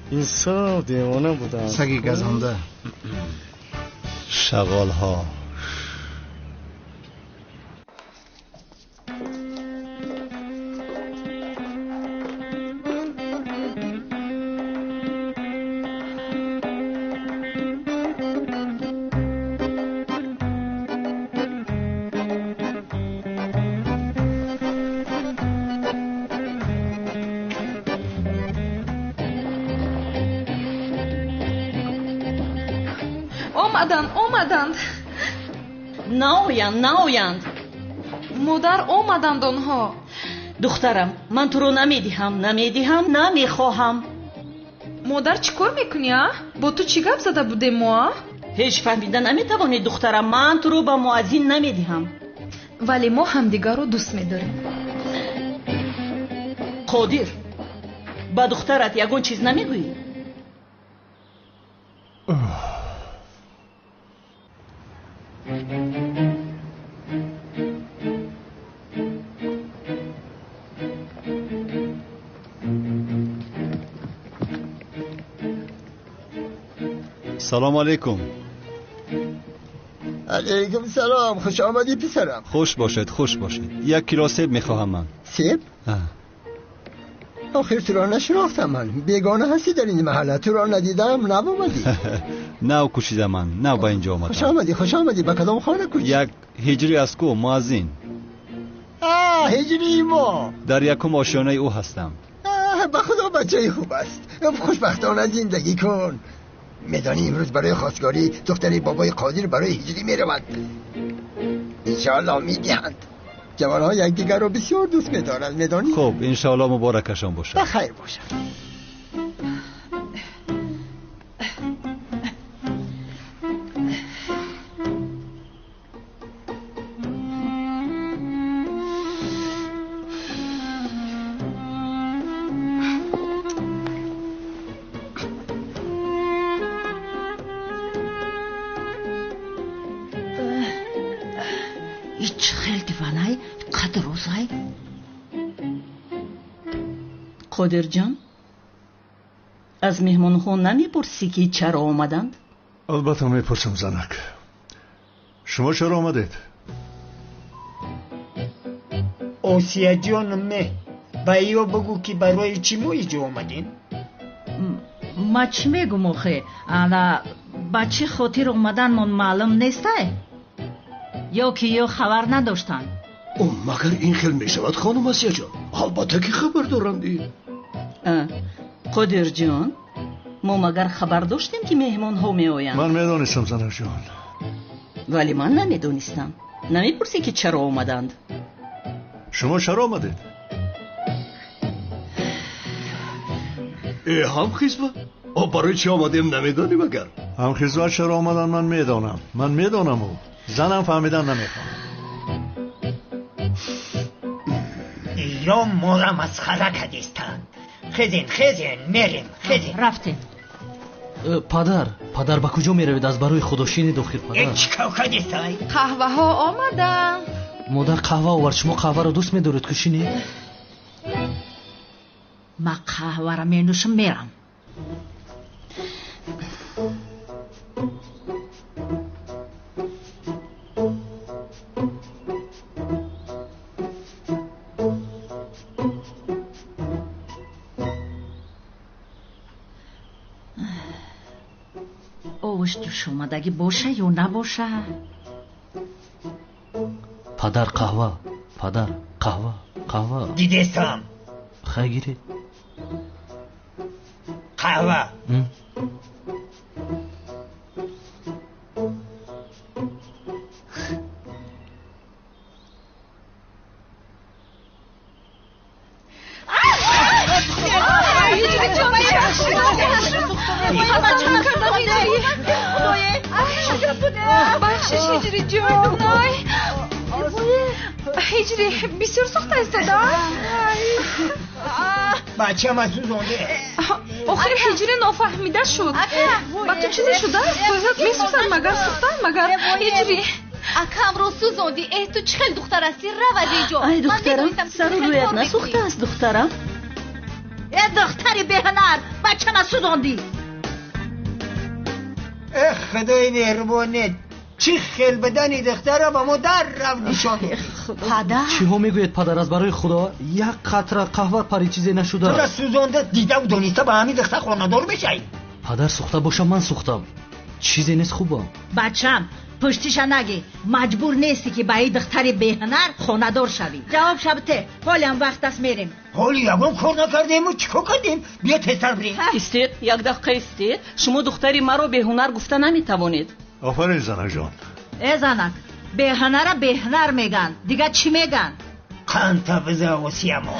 Инсоф, девона будам. Саги газанда. Шағолҳо. Омаданд, омаданд. Наоянд, наоянд. Модар, омаданд онҳо. Духтарам, ман туро намедиҳам, намедиҳам, намехоҳам. Модар, чӣ кор мекунӣ, а? Бо ту чӣ гап зада будем мо, а? Ҳеҷ фаҳмида наметавонӣ, духтарам, ман туро ба муаззин намедиҳам. Вале мо ҳамдигарро дӯст медорем. Қодир, ба духтарат ягон чиз намегӯӣ? Салом алейкум. Алейкум салом. Хуш омадӣ писарам. Хуш бошед, хуш бошед. Як кило себ мехоҳам ман. Себ? Охир туро нашинохтам ман. Бегона ҳастӣ дар ин маҳалла. Туро надидам, нав омадӣ. Нав кӯчидам ман, нав ба инҷо омадам. Хуш омадӣ, хуш омадӣ. Ба кадом хона кӯчӣ? Як ҳиҷрӣ аз ку, муаззин. Ҳиҷрии мо. Дар якум ошёнаи ӯ ҳастам. Ба худо бачаи хуб аст. Хушбахтона зиндагӣ кун. Медонӣ имрӯз барои хостгорӣ духтари бобои Қодир барои ҳиҷрӣ меравад. Иншоаллоҳ медиҳанд. Ҷавонҳо якдигарро бисёр дӯст медоранд, медонӣ? Хуб, иншоаллоҳ муборакашон бошад. Ба хайр бошад. Қодирҷон, аз меҳмонҳо намепурсӣ, ки чаро омаданд? Албатта мепурсам, занак. Шумо чаро омадед? Осияҷон, меҳ ба ё бигӯ, ки барои чӣ мо иҷо омадем? Ма чӣ мегӯм охе? Ана ба чӣ хотир омаданмон маълум нестай? Ё ки ё хабар надоштанд? Магар ин хел мешавад, хонум Осияҷон? Албатта ки хабар доранд. Қодирҷон, мо магар хабар доштем, ки меҳмонҳо меоянд? Ман медонистам, занакҷон. Вале ман намедонистам. Намепурсӣ ки чаро омаданд? Шумо чаро омадед? Э, ҳамхизба? Барои чӣ омадем намедонӣ магар? Ҳамхизба чаро омадан ман медонам. Ман медонаму. Занам фаҳмидан намехоҳад. Ё мора масхара кардистанд. Хезен, хезен, мерем, хезен. Рафтем. Падар, падар ба куҷо меравед? Аз барои худо шинед охир, падар. Чӣ кор кардистай? Қаҳваҳо омаданд. Модар қаҳва овард. Шумо қаҳваро дӯст медоред ку шинед? Ман қаҳваро менӯшам, мерам. Овош ҷӯшомадагӣ боша ё набоша? Падар қаҳва, падар қаҳва, қаҳва. Дидестам. Хай гиред. Қаҳва. Бахшиш, Ҳиҷри ҷон. Ҳиҷри бисёр сӯхта истода. Бачама сӯзонде. Охир Ҳиҷри нофаҳмида шуд. Ба ту чизе шудааст? Тӯзат месӯзад магар сӯхтан магар? Ҳиҷри акамро сӯзонди. Э, ту чӣ хел духтар ҳастӣ? Рав аз инҷо. Ай духтарам, сару рӯят насӯхтааст духтарам? Э, духтари беҳунар, бачама сӯзондӣ. Э, худои меҳрубонет, чӣ хел бидани духтара ба мо дар рав нишон. Падар, чиҳо мегӯед падар? Аз барои худо як қатра қаҳва пари чизе нашуда. Тура сӯзонда дидаву дониста ба ҳамин духтар хонадор мешавӣ? Падар сӯхта бошам, ман сӯхтам. Чизе нест, хубам. Бачам, пуштиша нагӣ. Маҷбур нестӣ ки ба ин духтари беҳунар хонадор шавӣ. Ҷавоб шабте, ҳолиам вақт аст, мерем. Ҳоли ягон кор накардему чӣ кор кардем? Биё тезтар бирем. Истед, як дақиқа истед. Шумо духтари маро беҳунар гуфта наметавонед. Офарин занакҷон. Э занак, беҳунара беҳунар меган, дигар чӣ меган? Қанта биза осиямо.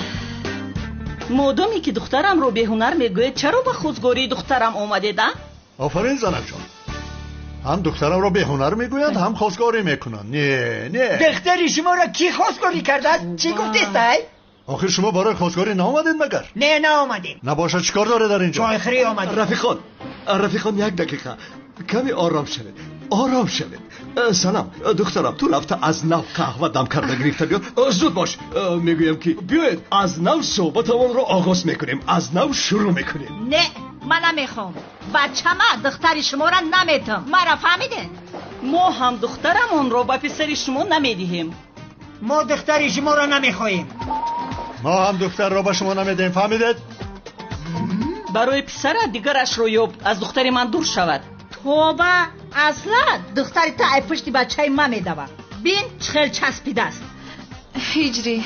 Модоме ки духтарамро беҳунар мегӯед, чаро ба хозгории духтарам омадед, а? Офарин занакҷон. Ҳам духтарамро беҳунар мегӯянд, ҳам хозгорӣ мекунанд. Не, не. Духтари шуморо кӣ хозгорӣ кардааст? Чӣ гуфтестай? Охир шумо барои хозгорӣ наомадед магар? Не, наомадем. Набошад, чӣ кор доред дар инҷо? Чойхӯрӣ омадем. Рафиқон, рафиқон, як дақиқа. Каме ором шавед, ором шавед. Санам, духтарам, ту рафта аз нав қаҳва дам карда гирифта биё. Зуд бош. Мегӯям ки биёед аз нав суҳбатамонро оғоз мекунем, аз нав шурӯъ мекунем. Не, ман намехоҳам. Бачама духтари шуморо наметам. Мара фаҳмидед? Мо ҳам духтарамонро ба писари шумо намедиҳем. Мо духтари шуморо намехоҳем. Мо ҳам духтарро ба шумо намедиҳем, фаҳмидед? Барои писара дигарашро ёб, аз духтари ман дур шавад. Тоба, аслан духтари ту ай пушти бачаи ман медавад. Бин чӣ хел часпидааст. Ҳиҷри,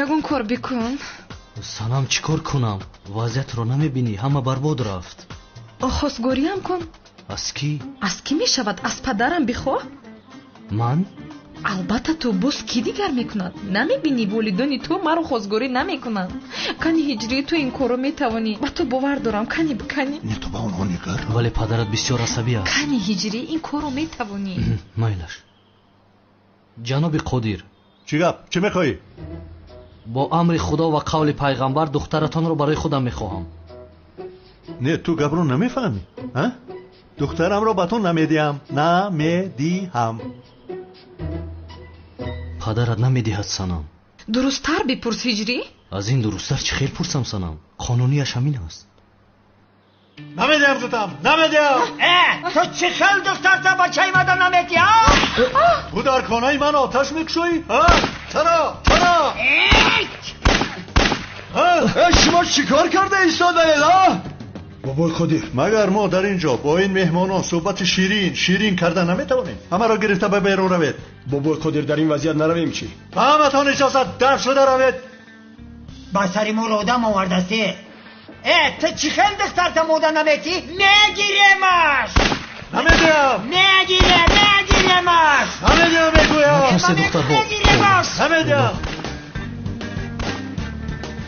ягон кор бикун. Санам, чӣ кор кунам? Вазъиятро намебинӣ, ҳама барбод рафт. Хостгориам кун. Аз кӣ? Аз кӣ мешавад? Аз падарам бихоҳ. Ман? Албатта ту, боз кӣ дигар мекунад? Намебинӣ волидони ту маро хостгорӣ намекунанд. Кани Ҳиҷрӣ, ту ин корро метавонӣ. Ба ту бовар дорам. Кани, кани. Не, ту ба онҳо нигар. Вале падарат бисёр асабӣ аст. Кани Ҳиҷрӣ, ин корро метавонӣ. Майлаш. Ҷаноби Қодир. Чӣ гап? Чӣ мехоҳӣ? Бо амри Худо ва қавли пайғамбар духтаратонро барои худам мехоҳам. Не, ту гапро намефаҳмӣ, а? Духтарамро ба ту намедиҳам. Намедиҳам. Падарат намедиҳад, Санам. Дурусттар бипурс, Ҳиҷрӣ. Аз ин дурусттар чӣ хел пурсам, Санам? Қонунияш ҳамин аст. Намедиҳам, гуфтам, намедиҳам. Э, ту чӣ хел духтарта бачаи мада наметиҳӣ, а? Ту дар хонаи ман оташ мекушоӣ, а? Чаро? Чаро? Шумо чӣ кор карда истодаед, а? Бобои Қодир, магар мо дар инҷо бо ин меҳмонон суҳбати ширин ширин карда наметавонем? Ҳамаро гирифта ба берун равед. Бобои Қодир, дар ин вазъият наравем чӣ? Ба ҳаматон иҷозат, дар шуда равед. Ба сари моро одам овардастӣ. Э, ту чӣ хел духтарта мода наметӣ? Мегиремаш! Намедиҳам! Мегирем, мегиремаш! Истед, духтарҳо. Намедиҳам.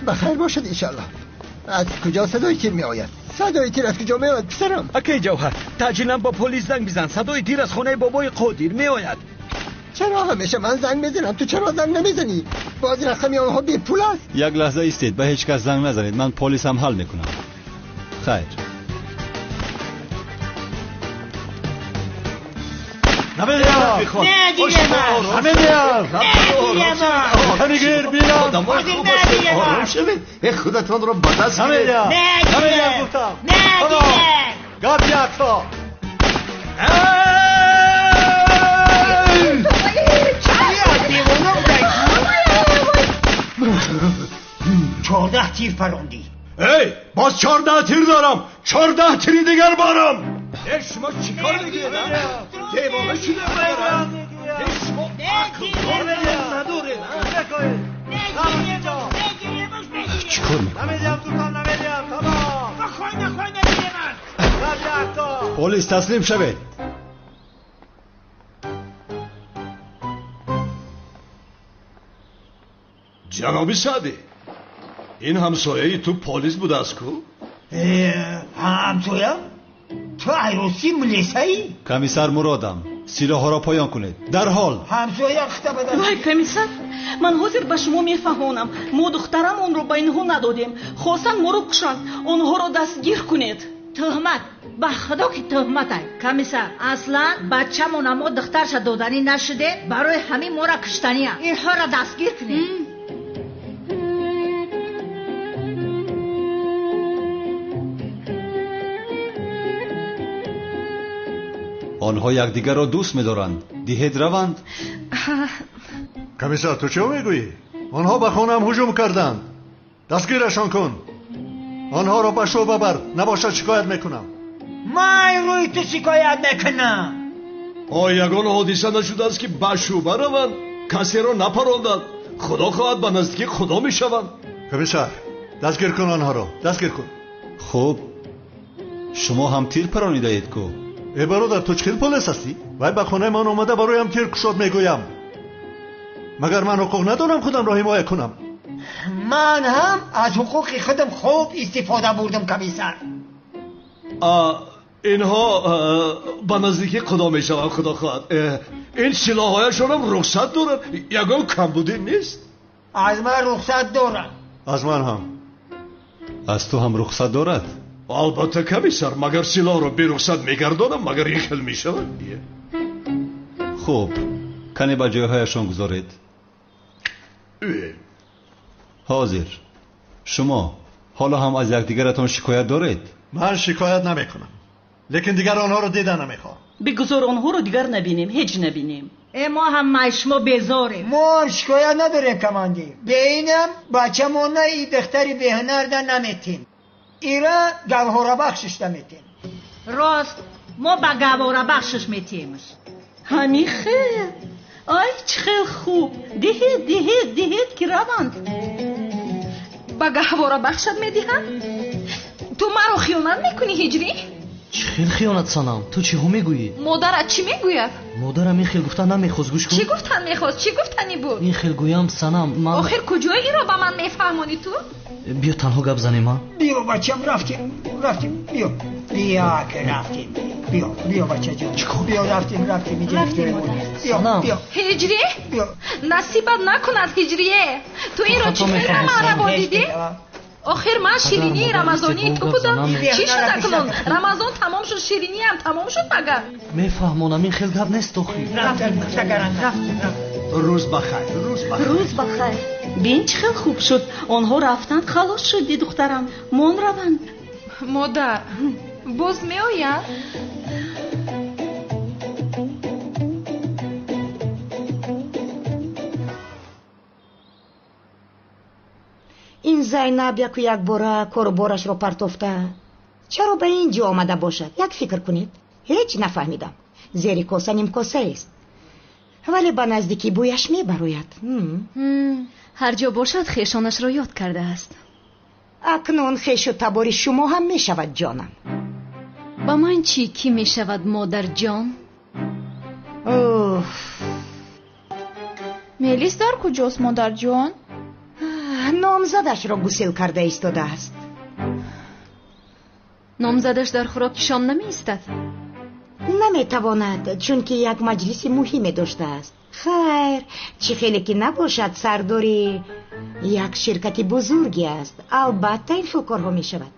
Ба хайр бошад, иншаллоҳ. Аз куҷо садои тир меояд? Садои тир аз куҷо меояд, писарам? Акаи Ҷавҳар, таъҷилан ба полис занг бизан. Садои тир аз хонаи бобои Қодир меояд. Чаро ҳамеша ман занг мезанам, ту чаро занг намезанӣ? Боз рақами онҳо бепул аст. Як лаҳза истед, ба ҳеҷ кас занг назанед, ман полисам ҳал мекунам. Хайр. Худатонро ба даст гиред. Гап якто. 14 тир парондӣ. Эй, боз 14 тир дорам. 14 тири дигар барам. Э, шумо чӣ кор мекунед? Девона шуда барам. Э, шумо ақл надоред. Чӣ кор мекунед? Полис, таслим шавед. Ҷаноби Саъдӣ, ин ҳамсояи ту полис будааст ку? Ҳамсоя? Ту айросӣ милисаӣ? Комиссар Муродам, силоҳҳоро поён кунед. Дарҳол. Ҳамсоя хита бада. Вай, комиссар, ман ҳозир ба шумо мефаҳмонам. Мо духтарамонро ба инҳо надодем. Хостанд моро кушанд. Онҳоро дастгир кунед. Тӯҳмат, ба худо ки тӯҳмат ай. Комиссар, аслан бачамона мо духтарша доданӣ нашуде, барои ҳамин моро куштания. Инҳоро дастгир кунед. Онҳо якдигарро дӯст медоранд. Диҳед раванд. Комиссар, ту чӣ мегӯӣ? Онҳо ба хонаам ҳуҷум карданд. Дастгирашон кун. Онҳоро ба шӯъба бар, набошад шикоят мекунам. Ман рӯи ту шикоят мекунам. О, ягон ҳодиса нашудааст ки ба шӯъба раванд, касеро напаронданд. Худо хоҳад ба наздикии Худо мешаванд. Комиссар, дастгир кун онҳоро, дастгир кун. Хуб, шумо ҳам тир паронидаед ку? Э, бародар, ту чӣ хел полис ҳастӣ? Вай ба хонаи ман омада бароям тир кушод мегӯям. Магар ман ҳуқуқ надорам худамро ҳимоя кунам? Ман ҳам аз ҳуқуқи худам хуб истифода бурдам, комиссар. Инҳо ба наздикии Худо мешаванд, Худо хоҳад. Ин силоҳҳояшонам рухсат дорад, ягон камбудӣ нест. Аз ман рухсат дорад. Аз ман ҳам. Аз ту ҳам рухсат дорад? Албатта, комиссар, магар силоҳро берухсат мегардонам, магар ин хел мешавад? Хуб, кане ба ҷойҳояшон гузоред. Ҳозир, шумо ҳоло ҳам аз якдигаратон шикоят доред? Ман шикоят намекунам, лекин дигар онҳоро дида намехоҳам. Бигузор онҳоро дигар набинем, ҳеҷ набинем. Э, мо ҳам аз шумо безорем. Мо шикоят надорем, командир. Бе инам бачамона и духтари беҳунарда наметем. Ира гаҳворабахшиш наметем. Рост, мо ба гаҳворабахшиш метемш. Ҳамин хел. Ай, чӣ хел хуб. Диҳед, диҳед, диҳед ки раванд. Ба гаҳворабахшат медиҳам? Ту маро хиёнат мекунӣ, Ҳиҷрӣ? Чӣ хел хиёнат, санам? Ту чиҳо мегӯӣ? Модарат чӣ мегӯяд? Модарам ин хел гуфтан намехост, гӯш кун. Чӣ гуфтан мехост? Чӣ гуфтанӣ буд? Ин хел гӯям, санам, ман охир куҷои инро ба ман мефаҳмонӣ ту? Биё танҳо гап занем, а? Биё, бачам, рафтем, рафтем, биё. Биё, ки рафтем. Биё, биё, бачаҷон. Биё, рафтем, рафтем, рафтем. Биё, биё. Ҳиҷрӣ? Насибат накунад, Ҳиҷрие. Ту инро чӣ хел ба ман раво дидӣ? Охир ман ширинии рамазонии ту будам. Чӣ шуд акнун? Рамазон тамом шуд, шириниам тамом шуд магар? Мефаҳмонам, ин хел гап нест охир. Рӯз ба хайр, рӯз ба хайр. Рӯз ба хайр. Бин чӣ хел хуб шуд. Онҳо рафтанд, халос шуд, духтарам. Мон раванд. Модар, боз меояд? Ин Зайнаб яку якбора кору борашро партофта чаро ба ин ҷо омада бошад? Як фикр кунед. Ҳеҷ нафаҳмидам. Зери коса нимкосаест, вале ба наздикӣ бӯяш мебарояд. Ҳар ҷо бошад хешонашро ёд кардааст. Акнун хешу табори шумо ҳам мешавад, ҷонам. Ба ман чӣ кӣ мешавад, модарҷон? Уф. Мелис дар куҷост, модарҷон? Номзадашро гусел карда истодааст. Номзадаш дар хӯроки шом намеистад? Наметавонад, чунки як маҷлиси муҳиме доштааст. Хайр, чӣ хеле ки набошад, сардори як ширкати бузурге аст. Албатта ин хел корҳо мешавад.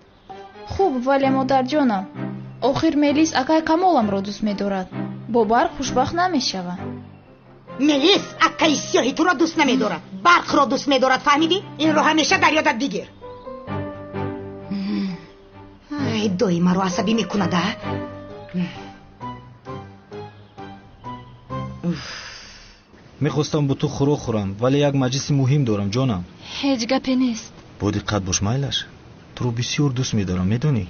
Хуб, вале модарҷонам, охир Мелис акай Камоламро дӯст медорад. Бо Барқ хушбахт намешавад. Мелис акаи сиёҳи туро дӯст намедорад, Барқро дӯст медорад, фаҳмидӣ? Инро ҳамеша дар ёдат бигир. Ай, дои маро асабӣ мекунад, а? Мехостам бо ту хӯрок хӯрам, вале як маҷлиси муҳим дорам, ҷонам. Ҳеҷ гапе нест. Бо диққат бош, майлаш. Туро бисёр дӯст медорам, медонӣ?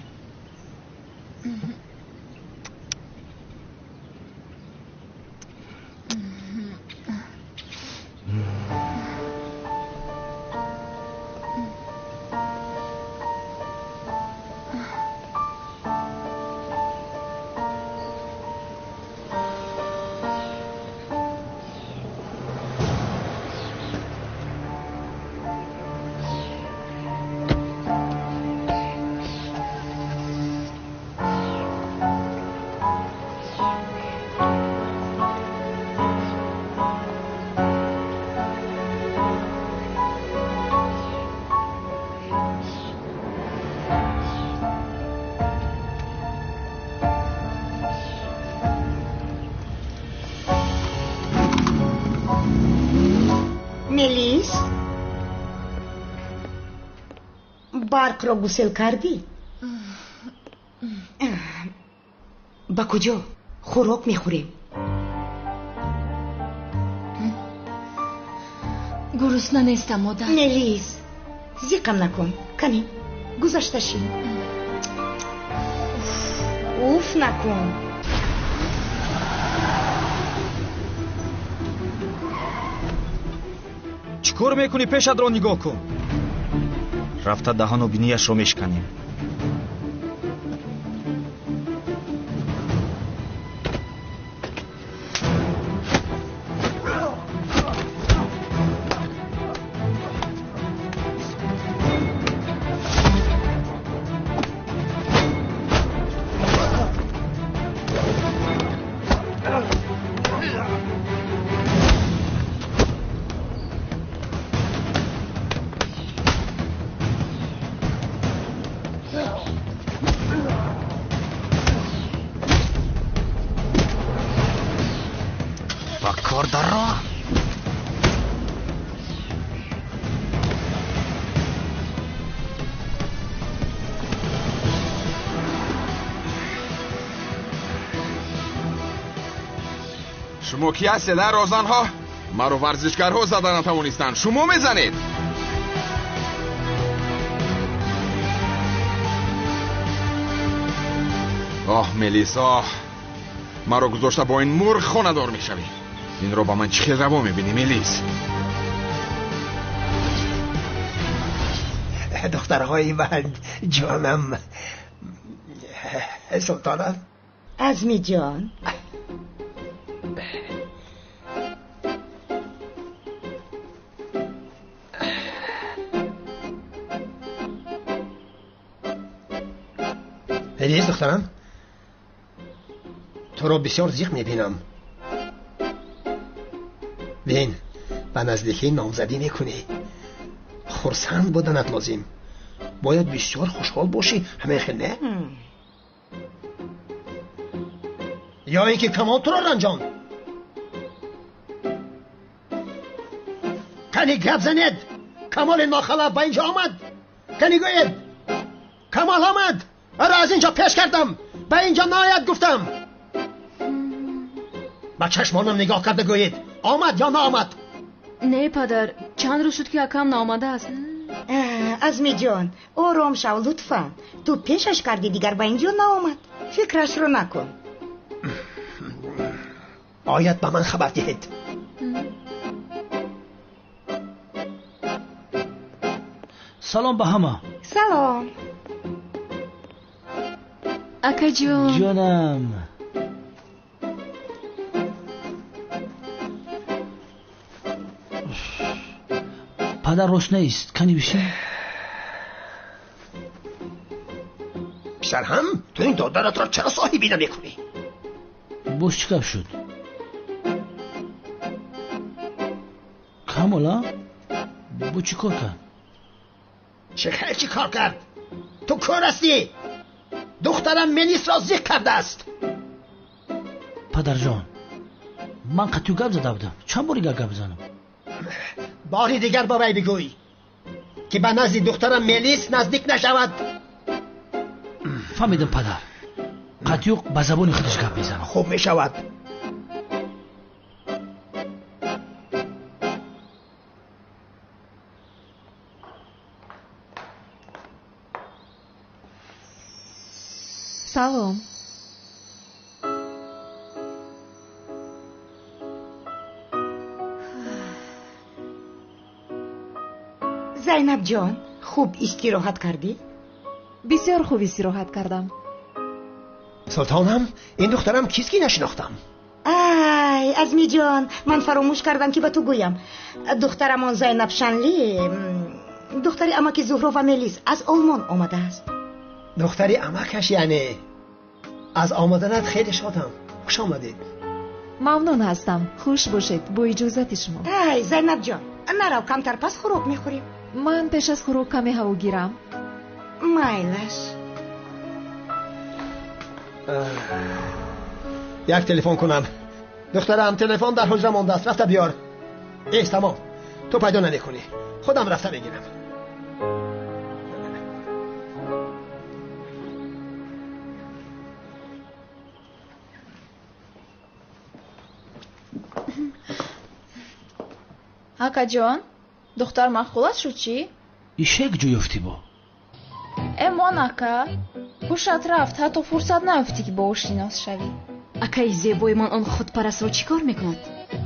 Мелис, Барқро гусел кардӣ? Ба куҷо? Хӯрок мехӯрем. Гурусна нестам, модар. Мелис, зиқам накун. Кани, гузашта шин. Уф накун. Чӣ кор мекунӣ? Пешатро нигоҳ кун. Рафта даҳану бинияшро мешканем. Шумо ки ҳастед, а, розанҳо? Маро варзишгарҳо зада натавонистанд, шумо мезанед. Оҳ, Мелис, оҳ, маро гузошта бо ин мурғ хонадор мешавӣ. Инро ба ман чӣ хел раво мебинӣ, Мелис? Духтарҳои ман, ҷонам, Султона. Азмиҷон. Мелис, духтарам, туро бисёр зиқ мебинам. Бин, ба наздикӣ номзадӣ мекунӣ. Хурсанд буданат лозим. Бояд бисёр хушҳол бошӣ, ҳамин хел не? Ё ин ки Камол туро ранҷон? Кани гап занед! Камоли нохалаф ба инҷо омад! Кани гӯед! Камол омад! Ара аз инҷо пеш кардам! Ба инҷо наояд гуфтам! Ба чашмонам нигоҳ карда гӯед, омад ё наомад? Не, падар, чанд рӯз шуд ки акам наомадааст. Азмиҷон, ором шав, лутфан. Ту пешаш кардӣ, дигар ба инҷо наомад. Фикрашро накун. Ояд ба ман хабар диҳед. Салом ба ҳама. Салом. Акаҷон. Ҷонам. Падар рост нест, кани бишин. Писарҳам, ту ин додаратро чаро соҳибӣ намекунӣ? Боз чӣ гап шуд? Камола, бо чӣ кор кард? Чӣ хел чӣ кор кард? Ту кӯр ҳастӣ? Духтарам Мелисро зиқ кардааст. Падарҷон, ман қатъю гап зада будам. Чанд бори дигар гап занам? Бори дигар ба вай бигӯй, ки ба назди духтарам Мелис наздик нашавад. Фаҳмидам, падар. Қатъю ба забони худаш гап мезанам. Хуб мешавад. Салом. Зайнабҷон, хуб истироҳат кардӣ? Бисёр хуб истироҳат кардам. Султонам, ин духтарам кист ки нашинохтам? Ай, Азмиҷон, ман фаромӯш кардам ки ба ту гӯям. Духтарамон Зайнаб Шанли, духтари амаки Зуҳро ва Мелис, аз Олмон омадааст. Духтари амакаш яъне? Аз омаданат хеле шодам. Хуш омадед. Мамнун ҳастам. Хуш бошед. Бо иҷозати шумо. Ай, Зайнабҷон, нарав, камтар пас хӯрок мехӯрем. Ман пеш аз хӯрок каме ҳаво гирам. Майлаш. Як телефон кунам. Духтарам, телефон дар ҳуҷра мондааст. Рафта биёр. Эс, тамом. Ту пайдо намекунӣ. Худам рафта мегирам. Акаҷон, духтар маъқул аст шуд чӣ? Ишек ҷо ёфтӣ бо? Э, мон ака, ҳушат рафт, ҳатто фурсат наёфтӣ ки бо ӯ шинос шавӣ. Акаи зебои ман он худпарастро чӣ кор мекунад?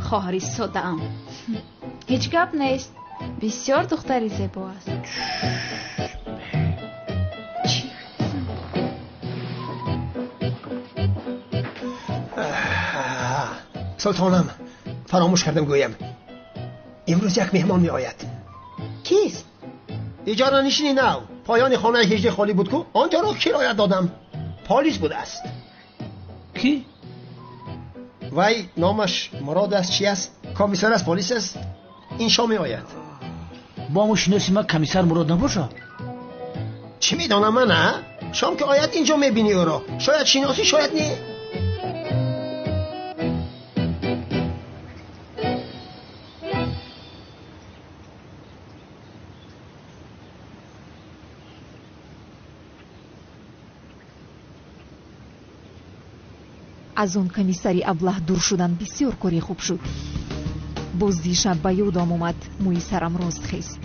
Хоҳари соддаам. Ҳеҷ гап нест, бисёр духтари зебо аст. Султонам, фаромӯш кардам гӯям. Имрӯз як меҳмон меояд. Кист? Иҷоранишини нав. Поёни хонаи ҳижри холӣ буд ку, он ҷоро кироя додам. Полис будааст. Кӣ? Вай номаш Мурод аст, чи аст? Комиссар аст, полис аст. Ин шом меояд. Бо ҳамон шиноси ман комиссар Мурод набошад? Чӣ медонам ман, а? Шом ки ояд инҷо мебинӣ ӯро. Шояд шиносӣ, шояд не. Аз он комиссари аблаҳ дур шудан бисёр кори хуб шуд. Боз дишаб ба ёдам омад, мӯи сарам рост хест.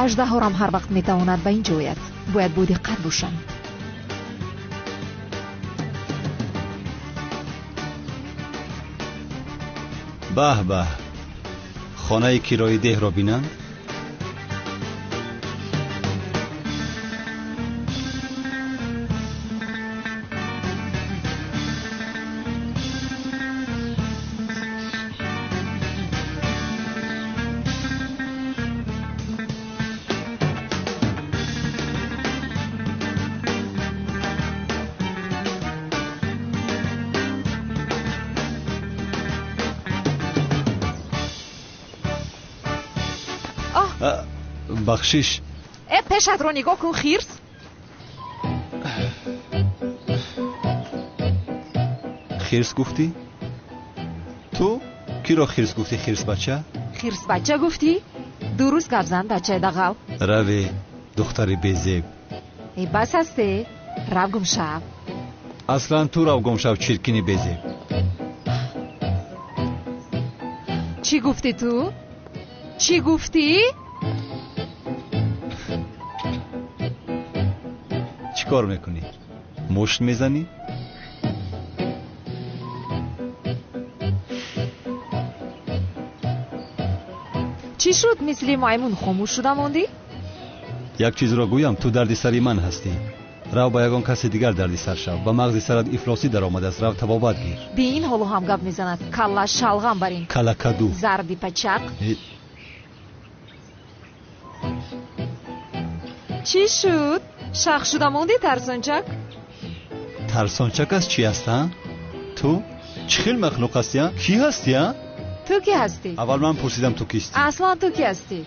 Аждаҳорам ҳар вақт метавонад ба ин ҷо ояд. Бояд бодиққат бошам. Баҳ баҳ, хонаи кирои деҳро бинанд? Бахшиш. Э, пешатро нигоҳ кун, хирс. Хирс гуфтӣ? Ту киро хирс гуфтӣ, хирс бача? Хирс бача гуфтӣ? Дуруст гап зан, бачаи дағал. Раве, Духтари безеб. Э, бас ҳасте, рав гум шав. Аслан ту рав гум шав, чиркини безеб. Чӣ гуфтӣ ту? Чӣ гуфтӣ? Чӣ кор мекунӣ? Мушт мезанӣ? Чӣ шуд, мисли маймун хомӯш шуда мондӣ? Як чизро гӯям, ту дарди сари ман ҳастӣ. Рав ба ягон каси дигар дарди сар шав. Ба мағзи сарат ифлосӣ даромадааст, рав табобат гир. Би ин ҳоло ҳам гап мезанад. Калла шалғам бар ин. Калакаду. Зарди пачақ. Чӣ шуд? Шах шуда мондӣ, тарсончак? Тарсончак аз чӣ аст, а? Ту чӣ хел махлуқ ҳастӣ, а? Кӣ ҳастӣ, а? Ту кӣ ҳастӣ? Аввал ман пурсидам, ту кистӣ? Аслан ту кӣ ҳастӣ?